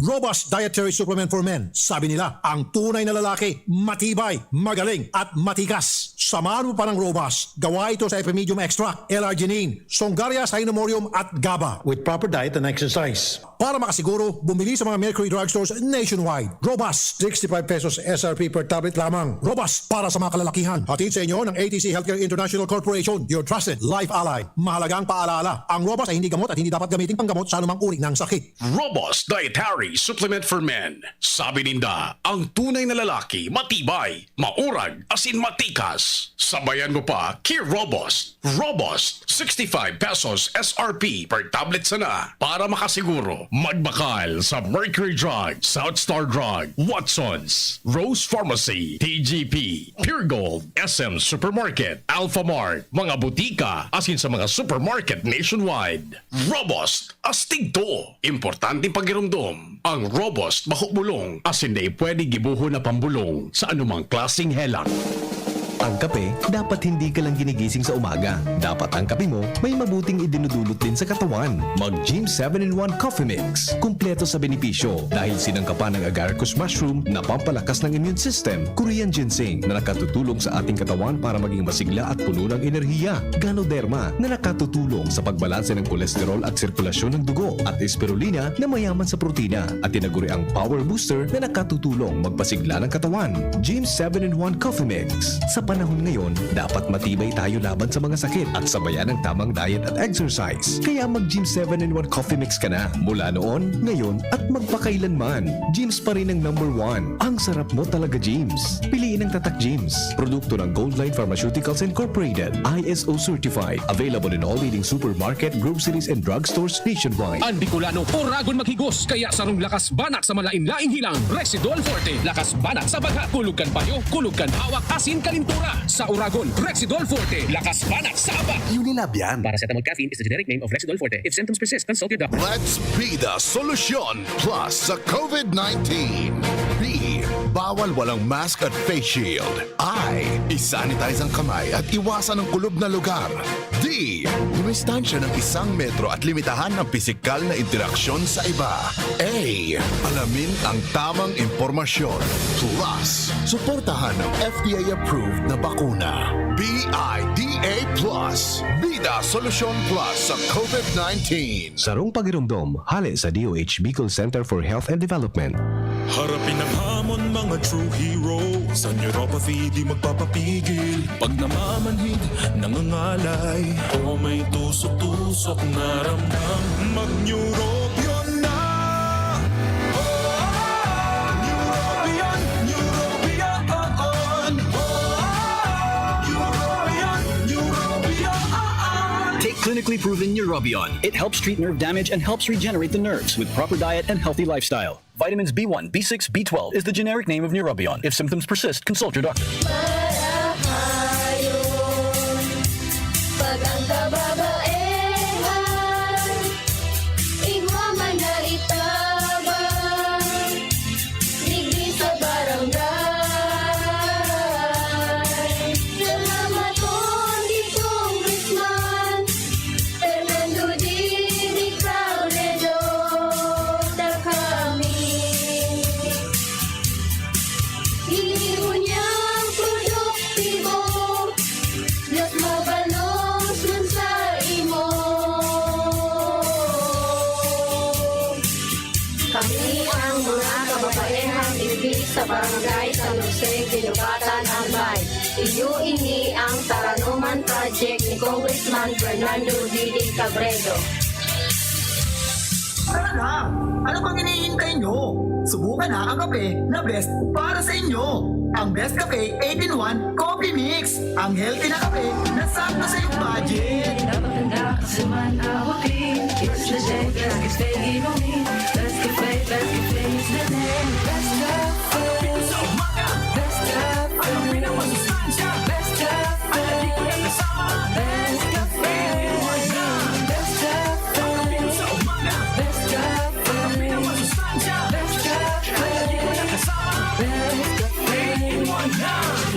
Robust Dietary Supplement for Men. Sabi nila, ang tunay na lalaki, matibay, magaling, at matikas. Samahan mo pa ng Robust. Gawa ito sa Epimedium Extract, L-arginine, Songaria Cynomorium, at GABA. With proper diet and exercise. Para makasiguro, bumili sa mga Mercury Drugstores nationwide. Robust, sixty-five pesos S R P per tablet lamang. Robust para sa mga kalalakihan. Hatid sa inyo ng A T C Healthcare International Corporation, your trusted life ally. Mahalagang paalala, ang Robust ay hindi gamot at hindi dapat gamitin panggamot sa anumang uri ng sakit. Robust Dietary Supplement for Men. Sabi ninda, ang tunay na lalaki, matibay, maurag, asin matikas. Sabayan mo pa ki Robust. Robust, sixty-five pesos S R P per tablet sana. Para makasiguro, magbakal sa Mercury Drug, South Star Drug, Watsons, Rose Pharmacy, T G P, Pure Gold, S M Supermarket, Alphamart, mga butika, asin sa mga supermarket nationwide. Robust, astig to! Importanteng pagiromdom, ang Robust bako bulong, asin dai pwede gibohon na pambulong sa anumang klaseng helang. Ang kape, dapat hindi ka lang ginigising sa umaga. Dapat ang kape mo may mabuting idinudulot din sa katawan. Mag Gym seven in one Coffee Mix. Kumpleto sa benepisyo dahil sinangkapan ng agaricus mushroom na pampalakas ng immune system, Korean ginseng na nakatutulong sa ating katawan para maging masigla at puno ng enerhiya, Ganoderma na nakatutulong sa pagbalanse ng kolesterol at sirkulasyon ng dugo, at Spirulina na mayaman sa protina at tinaguriang power booster na nakatutulong magpasigla ng katawan. Gym seven in one Coffee Mix. Sa panahon ngayon, dapat matibay tayo laban sa mga sakit at sabayan ng tamang diet at exercise. Kaya mag Gym seven in one Coffee Mix ka na mula noon, ngayon, at magpakailanman. Gym's pa rin ang number one. Ang sarap mo talaga, Gym's. Piliin ang Tatak Gym's. Produkto ng Goldline Pharmaceuticals Incorporated, I S O certified. Available in all leading supermarket, groceries, and drugstores nationwide. Ang Bicolano, oragon maghigos, kaya sarong lakas banak sa malain-laing hilang, Rexidol Forte. Lakas banak sa baga, kulog kan payo, kulog kan hawak, asin kalintura. Sa oragon, Rexidol Forte. Lakas banak sa abak. Unilab yan. Paracetamol caffeine is the generic name of Rexidol Forte. If symptoms persist, consult your doctor. Let's be the solution plus sa COVID nineteen. B, bawal walang mask at face shield. I, isanitize ang kamay at iwasan ang kulob na lugar. D, dumistansya ng isang metro at limitahan ang pisikal na interaksyon sa iba. A, alamin ang tamang impormasyon. Plus, suportahan ang F D A-approved na bakuna. B I D A plus. Bida Solusyon Plus sa COVID nineteen. Sarong pagiromdom, hale sa D O H Bicol Center for Health and Development. Harapin ang hamon, mga true hero. Sa neuropathy, di magpapapigil. Pag namamanhid, nangangalay, o may tusok-tusok na ramdam, mag-Neurobion na! Oh, Neurobion, Neurobion, oh, oh. Neurobion, Neurobion, oh, oh. Take clinically proven Neurobion. It helps treat nerve damage and helps regenerate the nerves with proper diet and healthy lifestyle. Vitamins B one, B six, B twelve is the generic name of Neurobion. If symptoms persist, consult your doctor. Marahayon, pag ang kababaehan, igwa man na itabang, digdi sa barangay. Salamaton ki Congressman Fernando Didi Cabredo, ta kami ini ngunyan produktibo, mas mabalos man sa imo. Kami ang mga kababaehang digdi sa Barangay San Jose, Guinobatan, Albay. Iyo ini ang Taranoman Project ni Congressman Fernando Didi Cabredo. Tara na! Ano pang hinihintay nyo? Subukan na ang kape na best para sa inyo. Ang Best Cafe eight-in-one Coffee Mix. Ang healthy na kape na sakto sa iyong budget. Dapat handa ka sa man abutin. It's the day, best cafe inumin. Best cafe, best cafe is the name. Best cafe. Best cafe. Best cafe. Best cafe. Best cafe. Best cafe. Best cafe. Best cafe.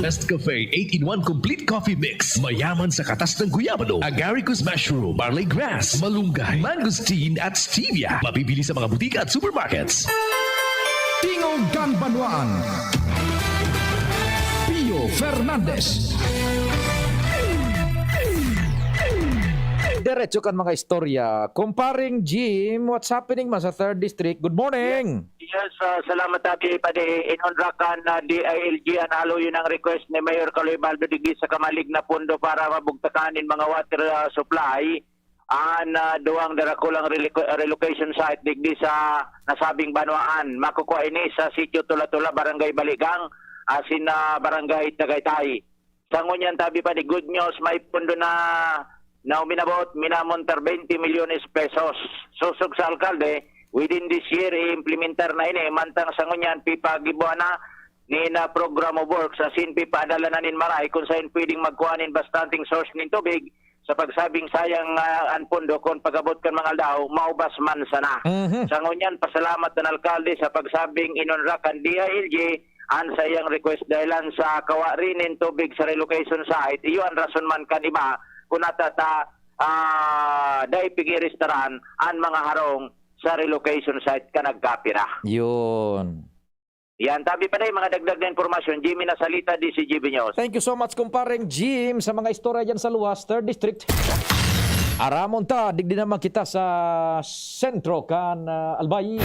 Best cafe eight-in-one Complete Coffee Mix. Mayaman sa katas ng guyabano, agaricus mushroom, barley grass, malunggay, mangosteen at stevia. Mabibili sa mga butika at supermarkets. Tingog kan Banwaan. Pio Fernandez. Diretso kan mga istorya. Kumparing Jim, what's happening man sa third District? Good morning! Yes, ah, salamat, Abi. Padi, inonra kan, ah, D I L G an haloyon ang request ni Mayor Kaloy Baldo digdi sa kamalig na pondo para mabugtakan nin mga water, ah, supply. An, ah, duwang darakulang reloc-, relocation site digdi sa nasabing banwaan. Makukua ini sa Sitio Tula-Tula, Barangay Baligang, asin, ah, Barangay Tagaytay. Sa ngunyan, tabi pa ni good news, may pondo na, na uminabot, minamontar twenty milyones pesos. Sosog sa alkalde, within this year, i-implementar na ini. Mantang sa ngunyan, pipagibuan na ni na program of works, asin pipaadala na nin maray kung sain pwedeng magkuha nin bastanteng source nin tubig sa pagsabing sayang, ah, an pondo kun pag-abot kan mga aldaw, maubas man sana. Mhm. Sa ngunyan, pasalamat an alkalde sa pagsabing inonra kan D I L G an saiyang request dahilan sa kawa rin nin tubig sa relocation site. Iyo an rason man kan iba kung nata ta, ah, dai pigirestaran an mga harong sa relocation site kan nagkapira. Yun. Yan, tabi pa na yung mga dagdag na impormasyon. Jimmy Nasalita, D C G B News. Thank you so much, kumpareng Jim, sa mga istorya dyan sa luwas, third District. Aramon ta, digdi naman kita sa sentro kan, ah, Albay,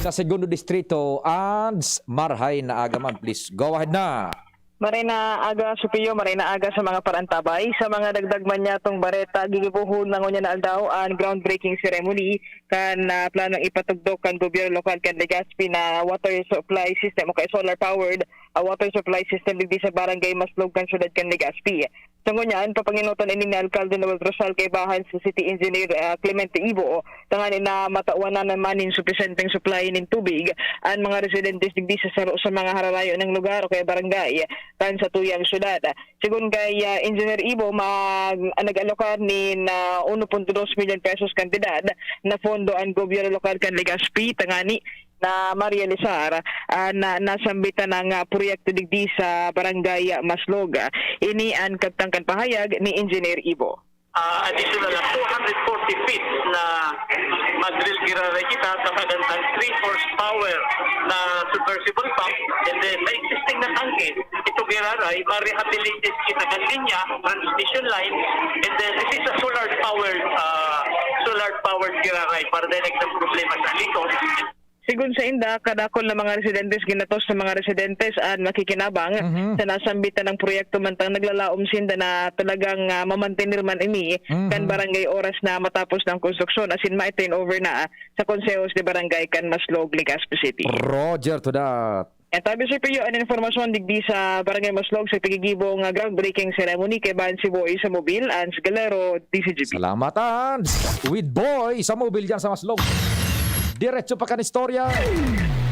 sa Segundo Distrito, and marhay na aga man. Please, go ahead na. Maray na aga, Sophia, maray na aga sa mga parantabay. Sa mga dagdag man niya tong bareta, gigibohon na ngunyan na aldaw an groundbreaking ceremony kan, ah, planong ipatugdok kan gobyerno lokal kan Legazpi na water supply system o kaya solar powered, ah, water supply system digdi sa barangay Maslog kan siyudad kan Legazpi. Sa ngunyan, papangenotan ini ni Alkalde Noel Rosal kaibahan si City Engineer, ah, Clemente Ibo, tanganing na matawan na naman nin supisyenteng supply nin tubig an mga residentes digdi sa saro sa mga hararayo ng lugar o kaya barangay kan satuyang syudad. Sigon kay, ah, Engineer Ibo, mag-, nag-alokar nin, ah, uno punto dos milyon pesos kantidad na pondo an gobyerno lokal kan Legazpi tangani na marealisar an, ah, nasambitan na proyekto digdi sa Barangay Maslog. Ini an kabtang kan pahayag ni Engineer Ibo. Ah, additional na two hundred forty feet na mag-drill giraray kita sa kagantang three horsepower na submersible pump, and then may existing na tangke. Ito giraray, ma-rehabilitate kita kan linya, transmission line, and then this is a solar powered, ah, solar powered giraray para direct ang problema sa likod. Sigon sa inda, kadakol na mga residentes ginatos sa mga residentes an makikinabang Mhm. sa nasambitan ng proyekto, mantang naglalaom sinda na talagang, ah, mamantener man ini Mhm. kan barangay oras na matapos ng konstruksyon, asin ma-turn over na sa konsehos de barangay kan Maslog, Legazpi City. Roger to that. Yan, tabi sa piyo an informasyon digdi sa Barangay Maslog sa pigigibong, ah, groundbreaking ceremony kay Ban si Boy sa Mobil, Ans Galero, D C G B. Salamat, Ans. With Boy sa Mobil dyan sa Maslog. Diretso pa kan istorya.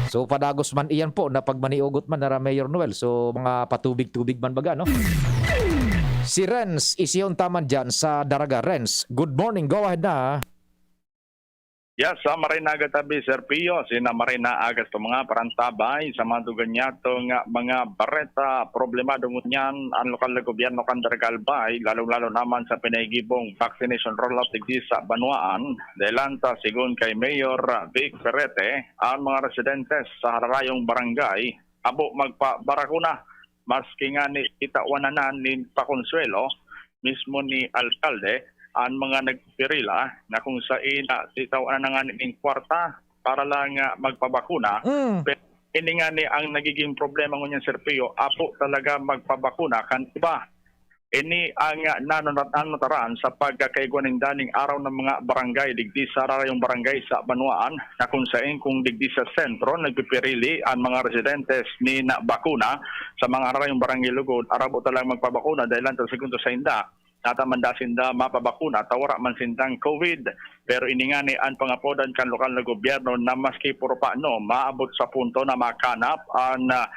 So, padagos man iyan po na pagmaniugot man na Mayor Noel. So, mga patubig-tubig man baga, no? Si Renz, isihon taman dyan sa Daraga. Renz, good morning. Go ahead na. Yes, sa Maray na Aga tabi, Sir Pio, sina Maray na Aga sa mga parantabay, sa mga duganyato nga mga bareta, problemado ngunyan ang lokal na gobyerno kan Daraga Albay, lalong-lalo naman sa pinahigibong vaccination rollout digdi sa banwaan. Dahilan ta, sigon kay Mayor Vic Ferrete, ang mga residentes sa hararayong barangay, abo magpabarakuna, maski ngani titawan na nin pakonsuelo, mismo ni alkalde, ang mga nagpirila na kung sain, ah, titawan na ngani nin kwarta para lang, ah, magpabakuna. Mm. Pero ini ngani ang nagiging problema ngunyan, Sir Pio, apo talaga magpabakuna kan iba. Ini ang, ah, nanunat-, nanutaran sa pagkakaigwa ninda ning araw ng mga barangay digdi sa hararayong barangay sa banwaan, na kung sain kung digdi sa sentro nagpipirili ang mga residentes ni na bakuna sa mga hararayong barangay lugod, arabo talang magpabakuna dahil lang sa segundo sa inda. Nataman da sinda mapabakuna ta wara man sindang COVID. Pero ini ngani an pangapodan kan lokal na gobyerno na maski puro paano maabot sa punto na makanap an, ah,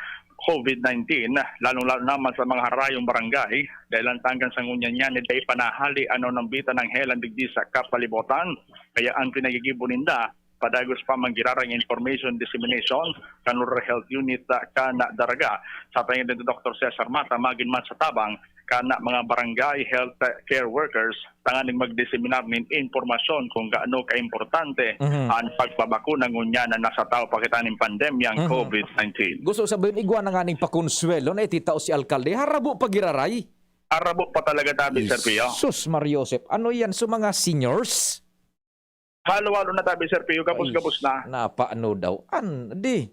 COVID nineteen, lalong-lalo naman sa mga harayong barangay, dahil ang tanggan sa ngunyan niya ni dai panahali ano nang bita ng helan digdi sa kapalibutan. Kaya ang pinagigibo ninda, padagos pa manggirarang information dissemination kan Rural Health Unit, ah, kan Daraga. Sa tingin ni Doktor Cesar Mata, magin man sa tabang kan mga barangay health care workers tanganing magdiseminar nin impormasyon kung gaano kaimportante Mhm. ang pagpabakuna ngunyan na nasa tao pa kita nin pandemyang Mhm. COVID nineteen. Gusto ko sabihin, igwa na nga ning pakonsuelo na ititao si alkalde. Harabo pa giraray. Harabo pa talaga tabi, Sir Pio. Sus, Mar Joseph. Ano yan sa mga seniors? Halo-halo na tabi, Sir Pio. Gabos-gabos na. Ay, napaano daw? An, di.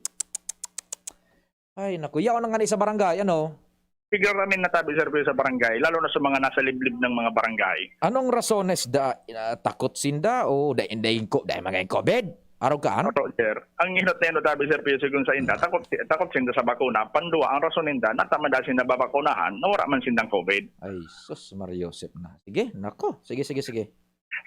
Ay, naku. Yaon na nga ni sa barangay, ano? Tigaramin na tabi, Sir Pio, sa barangay, lalo na sa mga nasa liblib ng mga barangay. Anong rasones da, ah, takot sinda o da, da, da, da, mga COVID? Araw ka, ano? Oto, sir. Ang inot na inot, tabi, Sir Pio, sigun sa inda, takot, takot sinda sa bakuna. Pandua, ang rason ninda, natamada sinda babakunahan, na wala man sindang COVID. Ay, sus, Mar Joseph na. Sige, nako. Sige, sige, sige.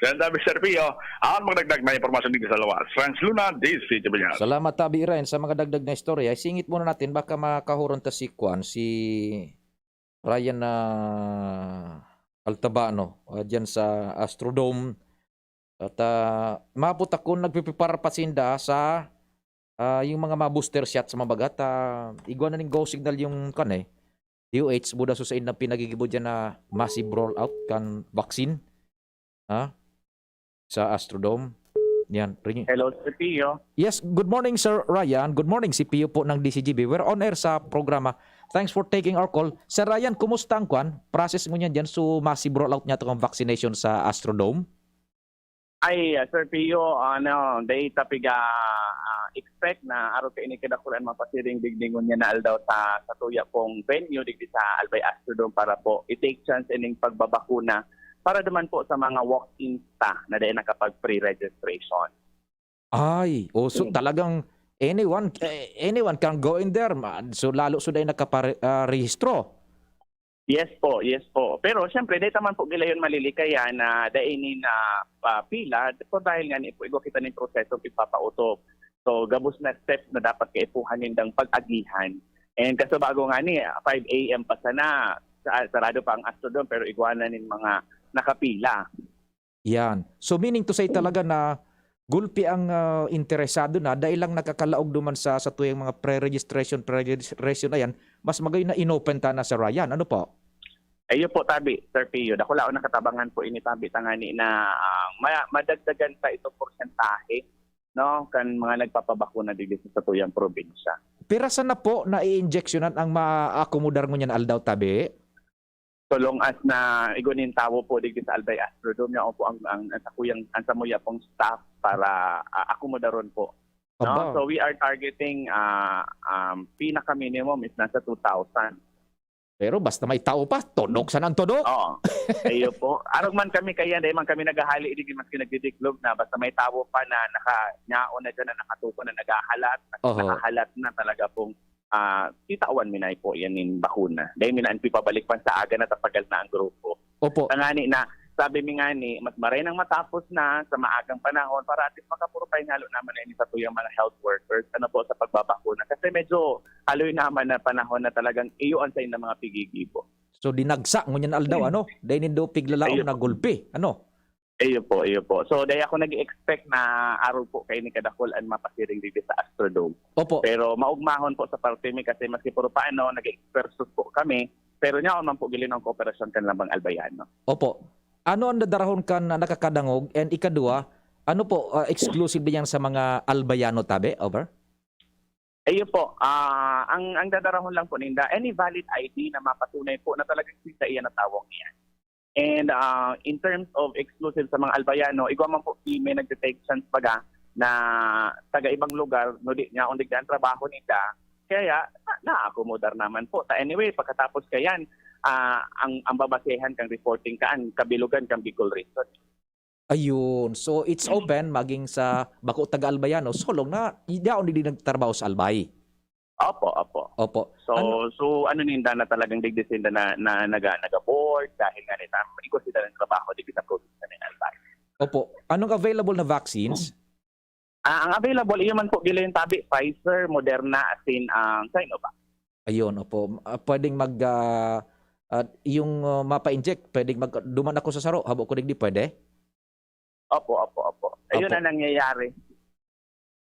Yan, tabi, Sir Pio, ang magdagdag na impormasyon dito sa lawas. Franz Luna, D C T V News. Salamat, Tabi Ryan, sa mga dagdag na istorya. Isingit muna natin, baka makahuron ta si Kwan, si Ryan na Altabano, ah, dyan sa Astrodome. At, ah, maabot ako, nagpiprepara pa sinda sa Ah, yung mga ma-booster shots, mabagat, ah, igwa na ning go signal yung kan eh. D O H, buda so sain na pinagigibo dyan na massive rollout kan vaccine, ha? Sa Astrodome. Yan, ringin. Hello, Sir Pio. Yes, good morning, Sir Ryan. Good morning, si Pio po ng D C G B. We're on air sa programa. Thanks for taking our call. Sir Ryan, kumusta ang kwan? Process mo niyan dyan? So, massive rollout niya itong vaccination sa Astrodome? Ay, ah, Sir Pio, ano, dai ta piga, ah, expect na arog kaini kadakul an mapasiring digdi ngunyan na aldaw sa, sa tuya pong venue digdi sa Albay Astrodome para po i-take chance ining pagbabakuna para naman po sa mga walk-ins ta na dai nakapag-pre-registration. Ay, oh, so Mm. talagang anyone, eh, anyone can go in there, ma-, so lalo so dai nakapare-, ah, rehistro? Yes po, yes po. Pero siyempre, dai ta man po gilayon malilikaya na dai ini na, ah, pila, po dahil nga ni po igwa kita ning proseso pigpapautok. So, gabos na steps na dapat kaipuhan nindang pag-agihan. And kasubago nga ni, five A M pa sana, sa-, sarado pa ang Astrodome, pero igwa na nin mga nakapila. Yan. So, meaning to say talaga na gulpi ang, ah, interesado na, dai lang nakakalaog duman sa, sa tuyang mga pre-registration, pre-registration na yan, mas magayon na inopen ta na, Sir Ryan. Ano po? Ayo po, tabi, Sir Pio. Dakulaon na katabangan po ini, tabi, tangani na, ah, ma-, madagdagan pa itong porsyentahe, no, kan mga nagpapabakuna digdi sa satuyang probinsya. Pira sana po na iinjeksyonan ang maakomodar ngunyan aldaw, tabi? So long as na igwa nin tawo po digdi sa Albay Astrodome, yaon po ang, ang, ang sakuyang, ang samuya pong staff para, ah, akomodaron po. No? Aba. So we are targeting, ah, um, pinaka-minimum is nasa two thousand. Pero basta may tawo pa, todok sana ang todok. Oo. Ayo po. Arog man kami kaya, dai man kami naghahali, di maski nagdidiklog na, basta may tawo pa na naka-, nyaon na dyan, na nakatuko na naghahalat, Oho. nakahalat na talaga pong, ah, kitawan mi na po yan nin bakuna. Dai mi na an pipabalik pan sa aga na tapagal na ang grupo. Opo. Tangani na, sabi mi ngani, mas maray nang matapos na sa maagang panahon para at least makapurupay ngalo naman na ini sa tuyang mga health workers, ano po, sa pagbabakuna. Kasi medyo haloy naman na panahon na talagang iyo an saindang mga pigigibo. So, dinagsa ngunyan aldaw, Hmm. ano? Dai nindo piglalaom Ayun. na gulpi, ano? Iyo po, iyo po. So, dai ako nag-expect na arog po kaini kadakul an mapasiring digdi sa Astrodome. Opo. Pero maugmahon po sa parte mi kasi maski puro paano, nag-expertos po kami, pero nyaon man po gilin ang kooperasyon kan lambang Albayano. Opo. Ano ang dadarahon kan nakakadangog? And ikadua, ano po, ah, exclusive diyan sa mga Albayano tabi? Over? Ayun po, ah, ang, ang dadarahon lang po ninda, any valid I D na mapatunay po na talagang sinda iyan na tawong iyan. And, ah, in terms of exclusive sa mga Albayano, igwa man po ki may nagte-take chance baga na taga ibang lugar, no, di niya undig na ang trabaho ninda. Kaya, na, naakomodar naman po. Ta anyway, pagkatapos kayan, ah, ang, ang babasehan kang reporting kaan, kabilugan kang Bicol Region. Ayun. So, it's Mm. open maging sa bako taga Albayano, so long na yaon digdi nagtrabaho sa Albay. Opo, opo. Opo. So, Ano so ano ninda na talagang digdi sinda na, na naga-, naga-board dahil nga nita, igwa sila ng trabaho digdi sa probinsya ng Albay. Opo. Anong available na vaccines? Ah, ang available, iyo man po, gila yung tabi, Pfizer, Moderna, asin ang Sinovac. Ayun, opo. Ah, pwedeng mag, ah, at yung, ah, mapa-inject, pwedeng mag-, duman ako sa saro, habo ko digdi, pwede? Opo, opo, opo. Ayun Opo. ang nangyayari.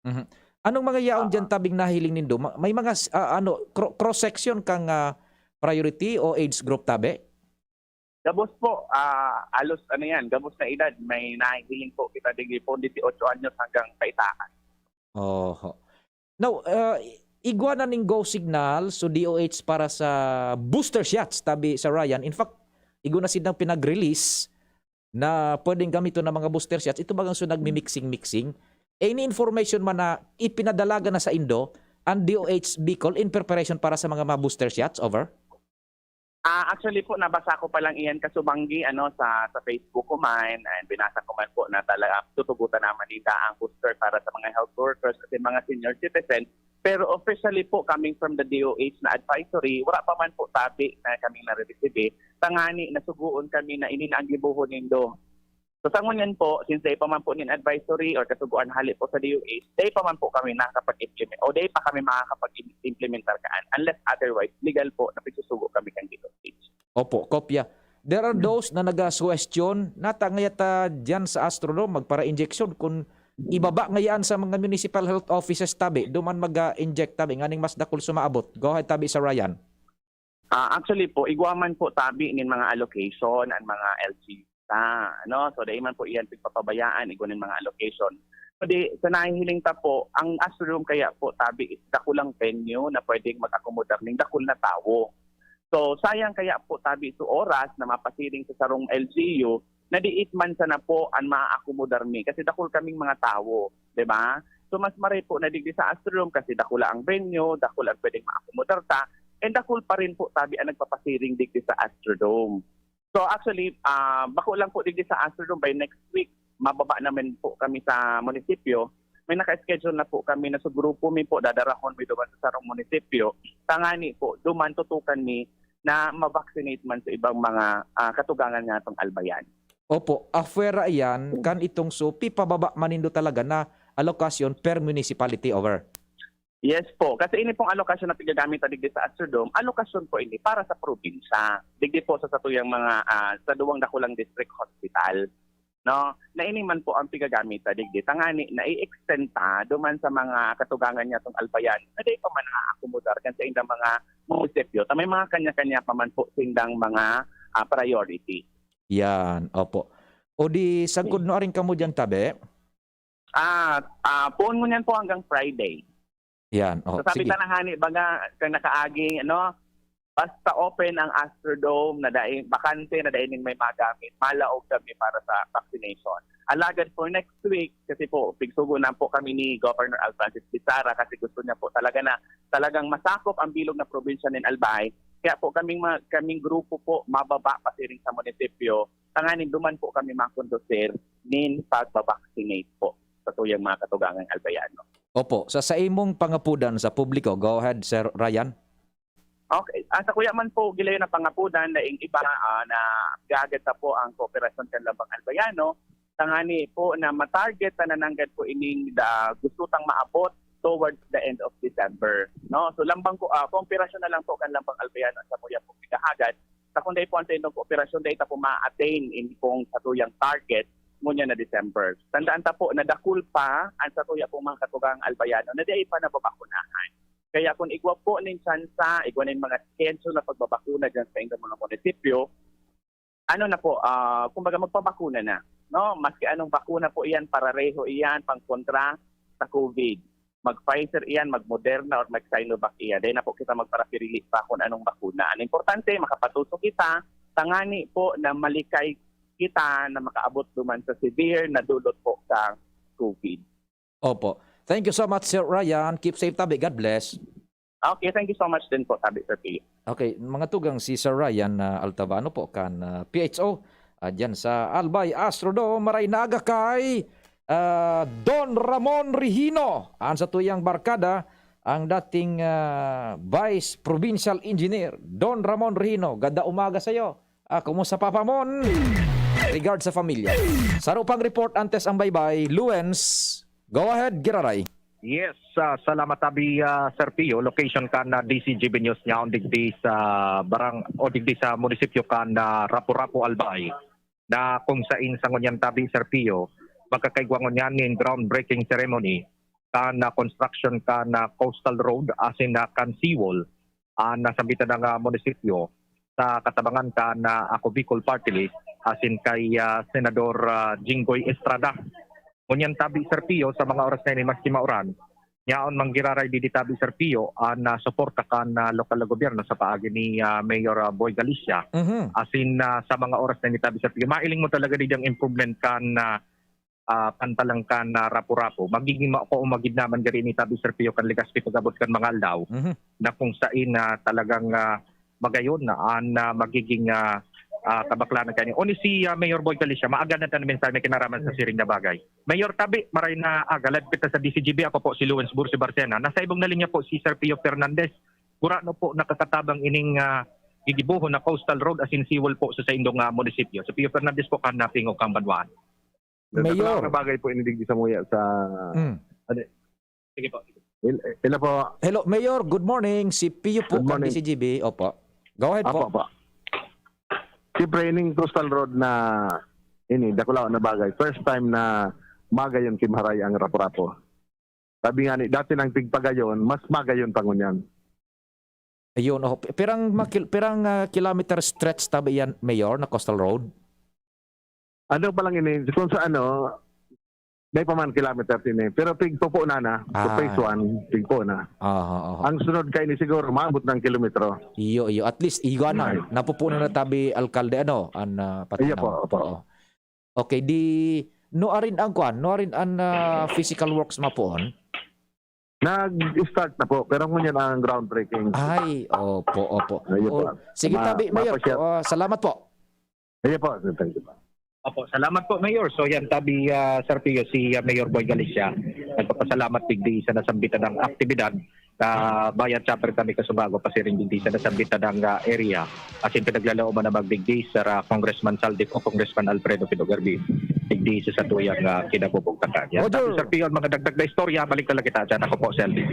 Mhm. Anong mga yaon Oo. diyan tabing nahiling nindo? Ma-, may mga s-, ah, ano, cro-, cross-section kang, ah, priority o age group tabi? Gabos po, ah, halos ano yan, gabos na edad. May nahihiling po kita digdi po, dieciocho anyos hanggang kaitahan. Oho. Now, ah, igwa na ning go signal, so D O H para sa booster shots, tabi sa Ryan. In fact, igwa na silang pinag-release na pwedeng gamiton ng mga booster shots. Ito bagang so nagmi-mixing-mixing. Any information man na ipinadalaga na sa indo, ang D O H Bicol in preparation para sa mga, mga booster shots? Over? Ah, actually po, nabasa ko pa lang iyan kasubanggi, ano, sa, sa Facebook ko man, and binasa ko man po na talaga tutugutan naman ninda ang booster para sa mga health workers at yung mga senior citizen. Pero officially po, coming from the D O H na advisory, wala pa man po tabi na kaming nare-receive. Tangani, nasugoon kami na ini na ang gibohon nindo. So, sa ngunyan po, since dai pa man po nin advisory or kasugoan hali po sa D O H, dai pa man po kami nakakapag-implement o dai pa kami makakapag-implementar kaan unless otherwise legal po na pagsusugo kami kan D O H. Opo, kopya. There are Hmm. those na naga-suwestiyon, nata ngayata diyan sa Astrodome, magpara-injection kung ibaba ngayaan sa mga municipal health offices tabi, duman mag-inject tabi, nganing mas dakul sumaabot. Go ahead tabi sa Ryan. Ah, actually po, igwa man po tabi nin mga allocation ang mga L G U ta, no? So, dai man po iyan pigpapabayaan, igwa nin mga allocation. So, di, sa nahihiling ta po, ang Astrodome kaya po tabi is dakulang venue na pwedeng mag-akomodar ning dakul na tawo. So, sayang kaya po tabi sa oras na mapasiring sa sarong L G U na diit man sana po an maaakomodar mi kasi dakul kaming mga tawo, di ba? So, mas maray po na digdi sa Astrodome kasi dakula ang venue, dakul ang pwedeng maakomodar ta, and dakul pa rin po tabi ang nagpapasiring digdi sa Astrodome. So, actually, ah, bako lang po digdi sa Astrodome, by next week, mababa naman po kami sa munisipyo. May naka-schedule na po kami na sa grupo mi po, dadarahon mi duman sa sarong munisipyo. Tangani po, duman tutukan mi na ma-vaccinate man sa ibang mga, ah, katugangan nga itong Albayan. Opo, afera iyan, kan itong so, pipababa manindo talaga na allocation per municipality over. Yes po, kasi ini pong alokasyon na pigagamit ta digdi sa Astrodome, alokasyon po ini para sa probinsya. Digdi po sa satuyang mga, ah, sa duwang dakulang district hospital, no? Na ini man po ang pigagamit ta digdi. Tangani, nai-extend ta duman sa mga katugangan niya tong Albayan na dai pa man naaakomodar kan sa indang mga munisipyo. Ta may mga kanya-kanya pa man po sindang mga, ah, priority. Yan, opo. O di, sagkod no aring kamo diyan tabi? Ah, ah, poon mo niyan po hanggang Friday. Yan, oh, So sabi sige. ta na hani, baga, kang nakaagi, ano, basta open ang Astrodome, na dai, bakante, na dai ning may magamit, malaog kami para sa vaccination. Alagad for next week, kasi po, pigsugo na po kami ni Governor Alfrancis Bisara kasi gusto niya po talaga na talagang masakop ang bilog na probinsya nin Albay. Kaya po kaming, mga, kaming grupo po, mababa pasiring sa munisipyo, tanganing duman po kami makondusir nin pagbabaksinate po sa tuyang mga katugangang Albayano. Opo, sa saimong pangapudan sa publiko, go ahead, Sir Ryan. Okay. Ah, sa kuya man po, gilayon na pangapudan na ing iba ah, na gagad sa po ang kooperasyon kan Lambang Albayano, tangani po na matarget na nananggad po ining da, gusto tang maabot towards the end of December. No? So lambang ko, ah, kooperasyon na lang po kan Lambang Albayano sa kuya po gagad. Sa kung dai po ang tendong kooperasyon, dai ta po ma-attain in kung sa tuyang target, ngunyan na December. Tandaan ta po na dakul pa ang sa tuya pong mga katugang Albayano na dai pa nababakunahan. Kaya kung igwa po nin tsansa, igwa nin mga schedule na pagbabakuna dyan sa inyong mga munisipyo, ano na po, ah, kumbaga magpabakuna na. No? Maski anong bakuna po iyan, parareho iyan, pangkontra sa COVID. Mag-Pfizer iyan, mag-Moderna, or mag-Sinovac iyan. Dahil na po kita magparapirili pa kung anong bakuna. Ang importante, makapatuso kita, tangani po na malikay kita na makaabot duman sa severe na dulot po sa COVID. Opo. Thank you so much, Sir Ryan. Keep safe tabi. God bless. Okay, thank you so much din po, sabi Sir Pio. Okay, mga tugang, si Sir Ryan na Altavano po kan ah, P H O ah, dyan sa Albay Astrodome. Maray na aga kay ah, Don Ramon Rihino. Ang sa tuyang barkada, ang dating ah, Vice Provincial Engineer, Don Ramon Rihino. Ganda umaga sa'yo. Ah, kumusta, Papa Mon? Regard sa pamilya. Saro pang report antes ang baybay, Luens. Go ahead, Giraray. Yes, ah, salamat tabi ah, Sir Pio. Location kan na D C G B News niya on digdi sa barang o digdi sa munisipyo kan na Rapu-Rapu, Albay, na kung sain sa ngunyan tabi, Sir Pio, magkakaigwa ngunyan nin groundbreaking ceremony kan na construction kan na coastal road asin na kan seawall an nasambitan na nga munisipyo sa katabangan kan na Ako Bicol Party List asin kay ah, Senador ah, Jinggoy Estrada. Ngunyan tabi, Sir Pio, sa mga oras na ini maski mauran, yaon manggiraray didi tabi, Sir Pio, an ah, suporta kan ah, lokal na gobyerno sa paagi ni ah, Mayor ah, Boy Galicia. Mhm. Asin ah, sa mga oras na ini tabi, Sir Pio, mailing mo talaga didi ang improvement kan ah, ah, pantalang kan ah, Rapu-Rapu. Magiging mako o magid naman gari ini tabi, Sir Pio, kan Legazpi pag-abot kan mga aldaw Mhm. na kung sain na talagang ah, magayon na an ah, magiging ah, ah, kabaklanan kani. Oni si ah, Mayor Boy Galicia, maaga na tayo mensahe may kinaraman sa siring na bagay. Mayor tabi, maray na aga, live kita sa D C G B. Ako po si Luens Bursi Barcena. Nasa ibong na linya po si Sir Pio Fernandez. Kurano po nakakatabang ining ah, gigibohon na coastal road asin seawall po sa saindong ah, munisipyo. Si Pio Fernandez po kan Napingog, kan Banwaan. Mayor. Dakula na bagay po ini digdi sa muya sa... Mm. Ano, Sige po. il- ila po, Hello, Mayor. Good morning. Si Pio po, Good kan morning. D C G B. Opo. Go ahead apo, po. apo. Siyempre, ining coastal road na ini, dakula na bagay. First time na magayon ki maharay ang Rapu-Rapu. Sabi nga ni, dati nang tigpagayon, mas magayon pa ngunyan. Ayun, oh, pi- pirang makil- pirang ah, kilometer stretch tabi yan, Mayor, na coastal road? Ano pa lang ini, kung sa ano, may pa man kilometer ini. Pero pigpupo na na. So Ah. phase one, pigpo na. Aha, aha. Ang sunod kaini siguro, maabot ng kilometro. Iyo, iyo. At least, iyo na. Ay. Napupuno na tabi, alkalde, ano, an uh, Iyo po, opo. Oo. Okay, di, no arin ang kwan, no arin ang ah, physical works mapoon? Nag-start na po, pero ngunyan ang groundbreaking. Ay, opo, opo. Ayun Oh, po. sige, Ma- tabi, Mayor. mapasyal. Ah, salamat po. Ayun po, thank you po. Opo, salamat po, Mayor. So yan, tabi, ah, Sir Pio, si ah, Mayor Boy Galicia, nagpapasalamat digdi sa nasambitan ng aktibidad na bayan chapter kami Kasubago, pasiring digdi sa nasambitan ng ah, area. Asin pinaglalaoman na magdigdi, Sir ah, Congressman Saldic o Congressman Alfredo Fido Garbi, digdi sa satuyang ah, kinabubugtakan. Yan, Roger. Tabi, Sir Pio, ang mga dagdag na istorya, balik na lang kita dyan. Ako po, si L D C.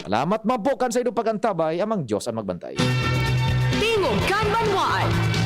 Salamat man po kan sa inyong pag-antabay, amang Diyos ang magbantay. Tingog kan Banwaan.